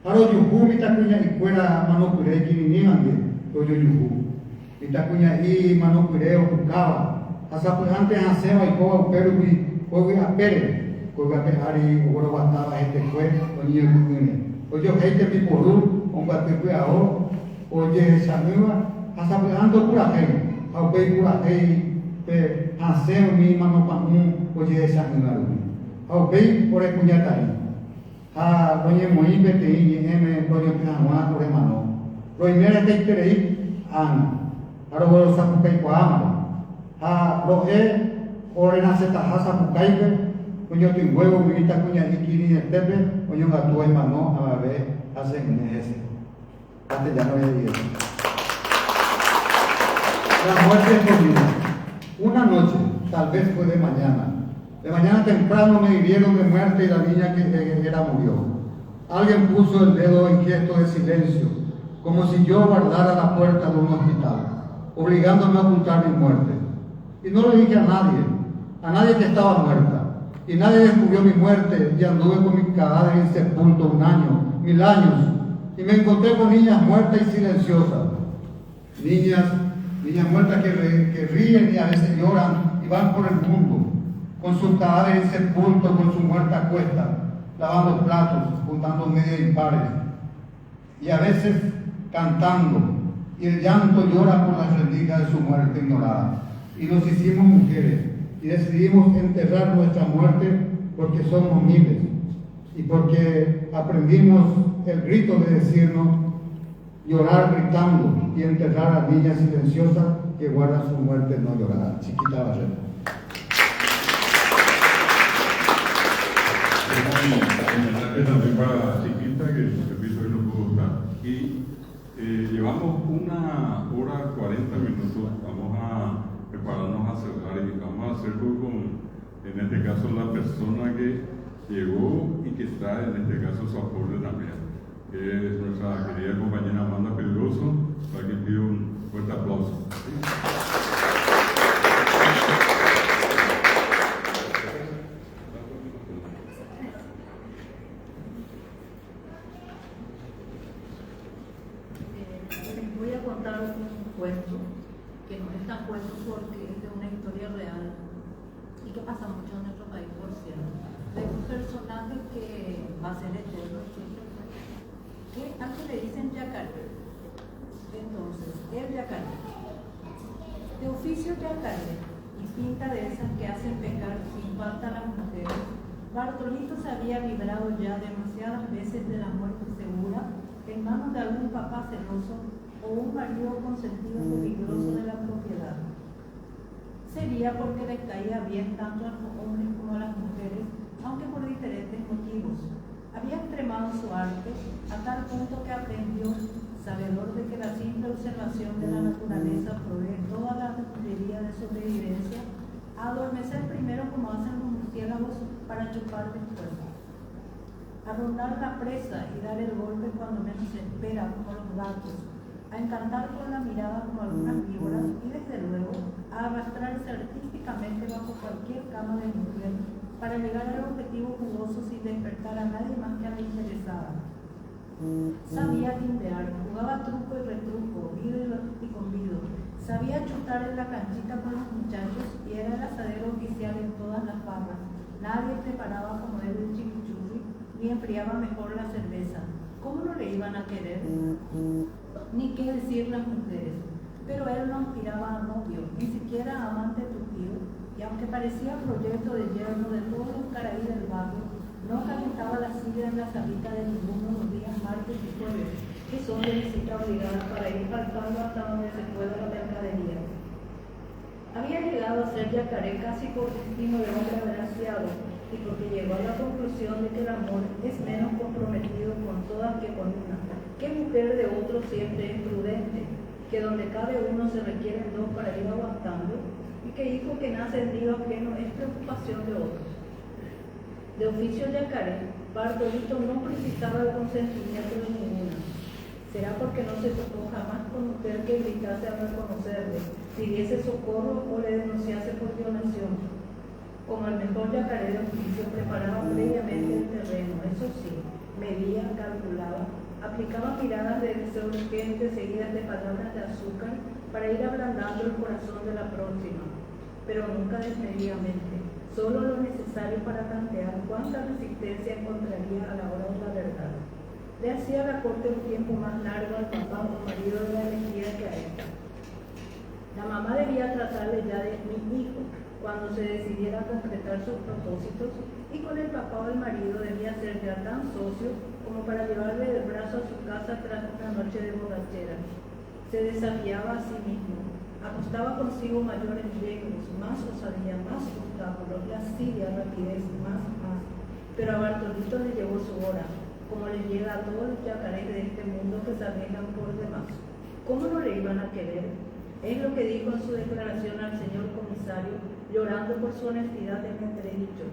Ha rojuhu mitãkuña'ikuéra manopyre ikirirĩvante rojojuhu. Mitãkuña'i manopyre opukáva, ha sapy'ánte hasẽva oikóva upérupi ko yvy apére, ko yvy ape ári ogueroguatáva hetekue oñeñoty'ỹre. Ojohéi tembiporu ombyaty py'ao ojehecha'ỹva ha sapy'ánte opurahéi, ha upéi purahéi pe hasẽ umi manopa'ũ ojehecha'ỹva rupi. Ha upéi ore kuñataĩ. Ha roñemoĩ peteĩ ñe'ẽme roñotỹ hag̃ua ore mano. Roime retaiterei ág̃a, ha roguerosapukaikuaámava. Ha ro'e ore rasẽtaha sapukáipe, roñotỹnguévo umi mitãkuña'i kirirĩetépe oñongatúva imano avave hase'ỹre hese. Castellano he'i hese. La muerte escondida. Una noche, tal vez fue de mañana. De mañana temprano me hirieron de muerte y la niña que era murió. Alguien puso el dedo en gesto de silencio, como si yo guardara la puerta de un hospital, obligándome a ocultar mi muerte. Y no lo dije a nadie, a nadie que estaba muerta. Y nadie descubrió mi muerte y anduve con mi cadáver insepulto un año, mil años. Y me encontré con niñas muertas y silenciosas. Niñas, niñas muertas que, que ríen y a veces lloran y van por el mundo, con sus cadáveres insepultos, con su muerta a cuesta, lavando platos, juntando medias impares. Y a veces cantando, y el llanto llora por las rendijas de su muerte ignorada. Y nos hicimos mujeres y decidimos enterrar nuestra muerte porque somos miles y porque aprendimos el grito de decirnos Llorar gritando y enterrar a niña silenciosa que guarda su muerte no llorada. Chiquita Barreto.
Un homenaje también para Chiquita, que repito, hoy no pudo estar. Y eh, llevamos una hora 40 minutos, vamos a prepararnos a cerrar y vamos a hacerlo con, en este caso, la persona que llegó y que trae, en este caso, su aporte también, que es nuestra querida compañera Amanda Pedroso, para quien pido un fuerte aplauso.
Les voy a contar un cuento que no es tan cuento porque es de una historia real y que pasa mucho en nuestro país, por cierto, de un personaje que va a ser eterno siempre, que al que le dicen yacaré. Entonces, el yacaré. De oficio yacaré y pinta de esas que hacen pecar sin falta a las mujeres, Bartolito se había librado ya demasiadas veces de la muerte segura en manos de algún papá celoso o un marido consentido peligroso de la propiedad. Sería porque les caía bien tanto a los hombres como a las mujeres, aunque por diferentes motivos. Había extremado su arte a tal punto que aprendió, sabedor de que la simple observación de la naturaleza provee toda la artillería de sobrevivencia, a adormecer primero como hacen los murciélagos para chupar después, a rondar la presa y dar el golpe cuando menos se espera, como los gatos, a encantar con la mirada como algunas víboras y desde luego a arrastrarse artísticamente bajo cualquier cama de mujer para llegar al objetivo jugoso sin despertar a nadie más que a la interesada. Sabía timbear, jugaba truco y retruco, vido y convido. Sabía chutar en la canchita con los muchachos y era el asadero oficial en todas las farras. Nadie preparaba como él el chimichurri ni enfriaba mejor la cerveza. ¿Cómo no le iban a querer? Ni qué decir las mujeres. Pero él no aspiraba a novio, ni siquiera a amante tupido, y aunque parecía proyecto de yerno de todos los caraí del barrio, no calentaba la silla en la salita de ninguno los días martes y jueves, que son de visita obligada para ir faltando hasta donde se pueda la mercadería. Había llegado a ser yacaré casi por destino de hombre agraciado y porque llegó a la conclusión de que el amor es menos comprometido con todas que con una, que mujer de otro siempre es prudente, que donde cabe uno se requieren dos para ir aguantando y que hijo que nace en río ajeno es preocupación de otros. De oficio yacaré, Bartolito no precisaba el consentimiento de ninguna. Será porque no se topó jamás con mujer que gritase al reconocerle, pidiese socorro o le denunciase por violación. Como el mejor yacaré de oficio, preparaba previamente el terreno, eso sí, medía, calculaba, aplicaba miradas de deseo urgente seguidas de palabras de azúcar para ir ablandando el corazón de la próxima, pero nunca desmedidamente, solo lo necesario para tantear cuánta resistencia encontraría a la hora de la verdad. Le hacía la corte un tiempo más largo al papá o marido de la elegida que a esta. La mamá debía tratarle ya de mi hijo cuando se decidiera a concretar sus propósitos y con el papá o el marido debía ser ya tan socio como para llevarle del brazo a su casa tras una noche de borrachera. Se desafiaba a sí mismo, apostaba consigo mayores riesgos, más osadía, más obstáculos, lascivia, rapidez, más, más. Pero a Bartolito le llegó su hora, como le llega a todos los yacarés de este mundo que se arriesgan por demás. ¿Cómo no le iban a querer? Es lo que dijo en su declaración al señor comisario, llorando por su honestidad en entredicho.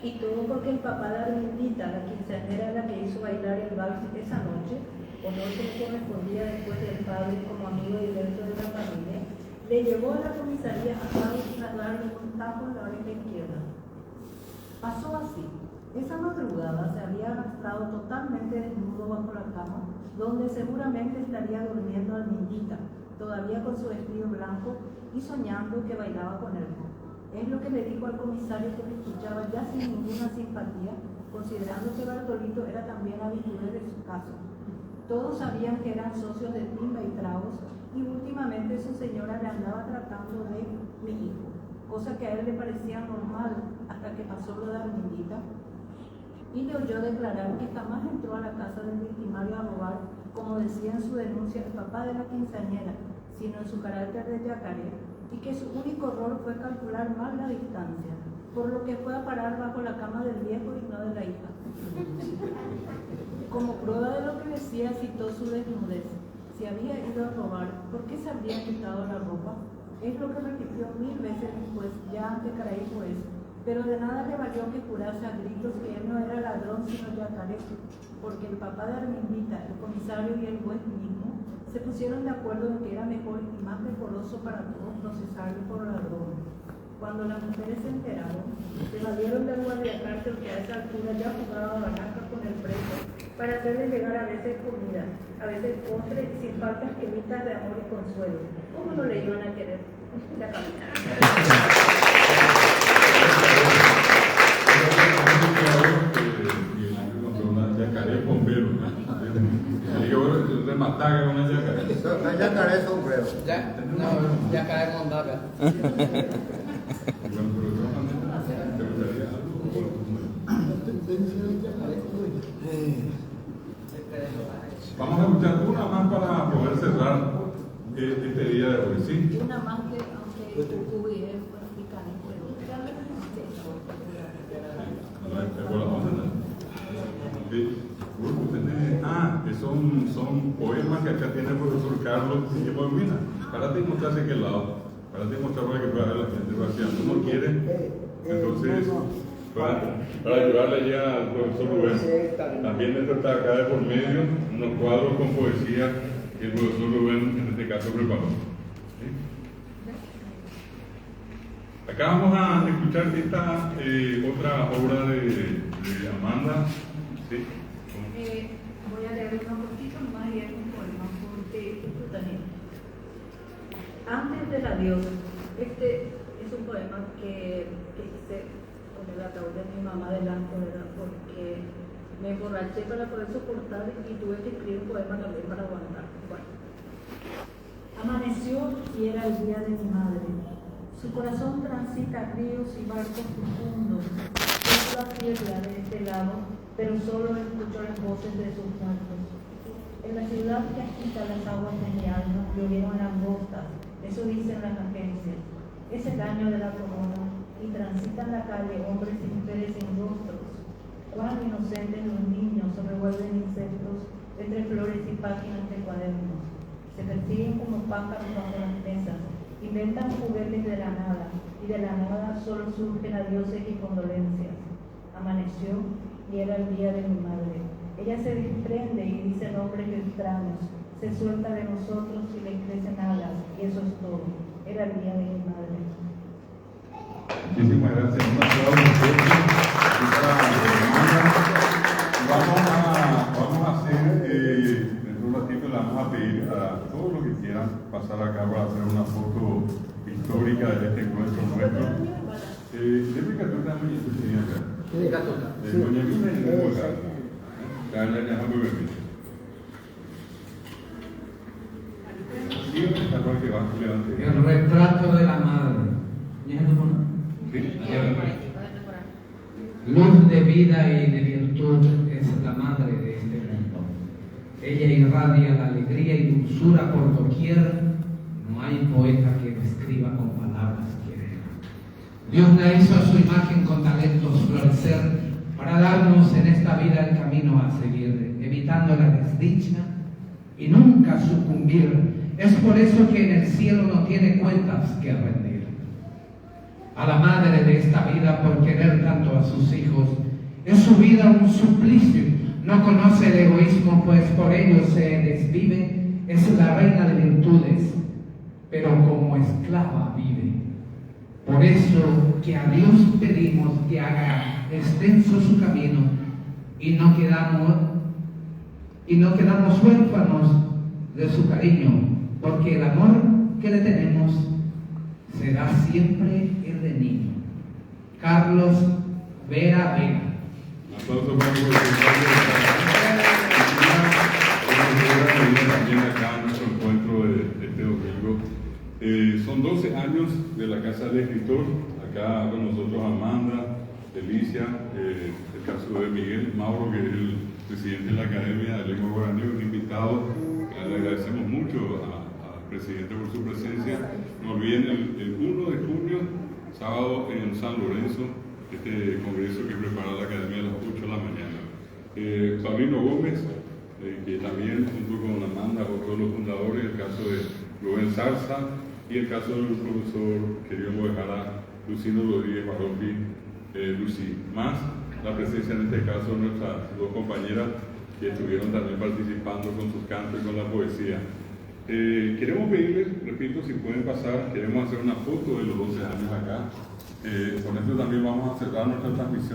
Y todo porque el papá de Armindita, la quinceañera a la que hizo bailar el vals esa noche, honor que le correspondía después del padre como amigo directo de la familia, le llevó a la comisaría a darle un tajo en la oreja izquierda. Pasó así. Esa madrugada se había arrastrado totalmente desnudo bajo la cama, donde seguramente estaría durmiendo Armindita, todavía con su vestido blanco y soñando que bailaba con él. Es lo que le dijo al comisario que le escuchaba ya sin ninguna simpatía, considerando que Bartolito era también habitué de su caso. Todos sabían que eran socios de timba y tragos y últimamente su señora le andaba tratando de mi hijo, cosa que a él le parecía normal hasta que pasó lo de Armindita y le oyó declarar que jamás entró a la casa del victimario. armario a robar, como decía en su denuncia el papá de la quinceañera, sino en su carácter de yacaré, y que su único error fue calcular mal la distancia, por lo que fue a parar bajo la cama del viejo y no de la hija. Como prueba de lo que decía, citó su desnudez. Si había ido a robar, ¿por qué se habría quitado la ropa? Es lo que repitió mil veces después, ya ante Caraí juez, pero de nada le valió que jurase a gritos que él no era ladrón sino yacaré, porque el papá de Armindita, el comisario y el juez mismo se pusieron de acuerdo en que era mejor y más decoroso para todos procesarlo por ladrón. Cuando las mujeres se enteraron, se valieron del guardiacárcel que a esa altura ya jugaba baraja con el preso para hacerle llegar a veces comida, a veces postre y sin falta esquemitas de amor y consuelo. ¿Cómo no le iban a querer? Se acabó.
Yacaré bombero. Rematar con una yacaré.
No, yacaré sombrero.
Ya, no, yacaré mondada.
Bueno, pero de todas maneras, ¿te gustaría algo? Vamos a escuchar una más para poder cerrar este día de hoy, ¿sí?
Una más que, aunque Cucuy es
Ah, son poemas que acá tiene el profesor Carlos. Mira, para te mostrarse qué lado, para te mostrar para que pueda ver la gente, para si alguno quiere, entonces, para ayudarle ya al profesor Rubén. También esto está acá de por medio, unos cuadros con poesía que el profesor Rubén en este caso preparó. ¿Sí? Acá vamos a escuchar esta otra obra de Amanda. ¿Sí?
Voy a leer uno cortito más y es un poema porque también. Antes del adiós. Este es un poema que hice con el ataúd de mi mamá delante, ¿verdad? Porque me emborraché para poder soportar y tuve que escribir un poema también para aguantar. Bueno. Amaneció y era el día de mi madre. Su corazón transita ríos y barcos profundos. Yo la tierra de este lado, pero solo escucho las voces de sus muertos. En la ciudad que agita las aguas de mi alma, llovieron langostas, eso dicen las agencias. Es el año de la corona y transitan la calle hombres y mujeres sin rostros. Cuán inocentes los niños revuelven insectos entre flores y páginas de cuadernos. Se persiguen como pájaros bajo las mesas, inventan juguetes de la nada, y de la nada solo surgen adioses y condolencias. Amaneció y era el día de mi madre. Ella se desprende y dice nombres extraños, se suelta de nosotros y le crecen alas, y eso es todo. Era el día de mi madre.
Muchísimas gracias. Un aplauso fuerte para Amanda. Vamos a hacer, dentro de un ratito le vamos a pedir a todos los que quieran pasar acá para hacer una foto histórica de este encuentro nuestro.
El retrato de la madre. Luz de vida y de virtud es la madre de este mundo. Ella irradia la alegría y dulzura por doquier. No hay poeta que describa con palabras querer. Dios la hizo a su imagen con talentos florecer para darnos en esta vida el camino a seguir, evitando la desdicha y nunca sucumbir. Es por eso que en el cielo no tiene cuentas que rendir. A la madre de esta vida por querer tanto a sus hijos, es su vida un suplicio. No conoce el egoísmo, pues por ello se desvive. Es la reina de virtudes, pero como esclava vive. Por eso que a Dios pedimos que haga extenso su camino y no quedamos huérfanos de su cariño, porque el amor que le tenemos será siempre el de niño. Carlos Vera Vega.
Un aplauso para el profesor Carlos también acá en nuestro encuentro de este domingo. Son 12 años de la Casa del Escritor. Acá con nosotros Amanda, Delicia, el caso de Miguel Mauro, que es el presidente de la Academia de Lengua Guaraní. invitados. Le agradecemos mucho al presidente por su presencia. No olviden el, el 1 de junio, sábado en San Lorenzo, este congreso que prepara la Academia a las 8 de la mañana. Eh, Pablino Gómez, eh, que también junto con Amanda, otro de los fundadores, el caso de Rubén Zarza y el caso del profesor querido Mojara Lucino Rodríguez Barrofi, eh, Lucy, más la presencia en este caso de nuestras dos compañeras que estuvieron también participando con sus cantos y con la poesía. Eh, queremos pedirles, repito, si pueden pasar, queremos hacer una foto de los 12 años acá. Eh, con esto también vamos a cerrar nuestra transmisión.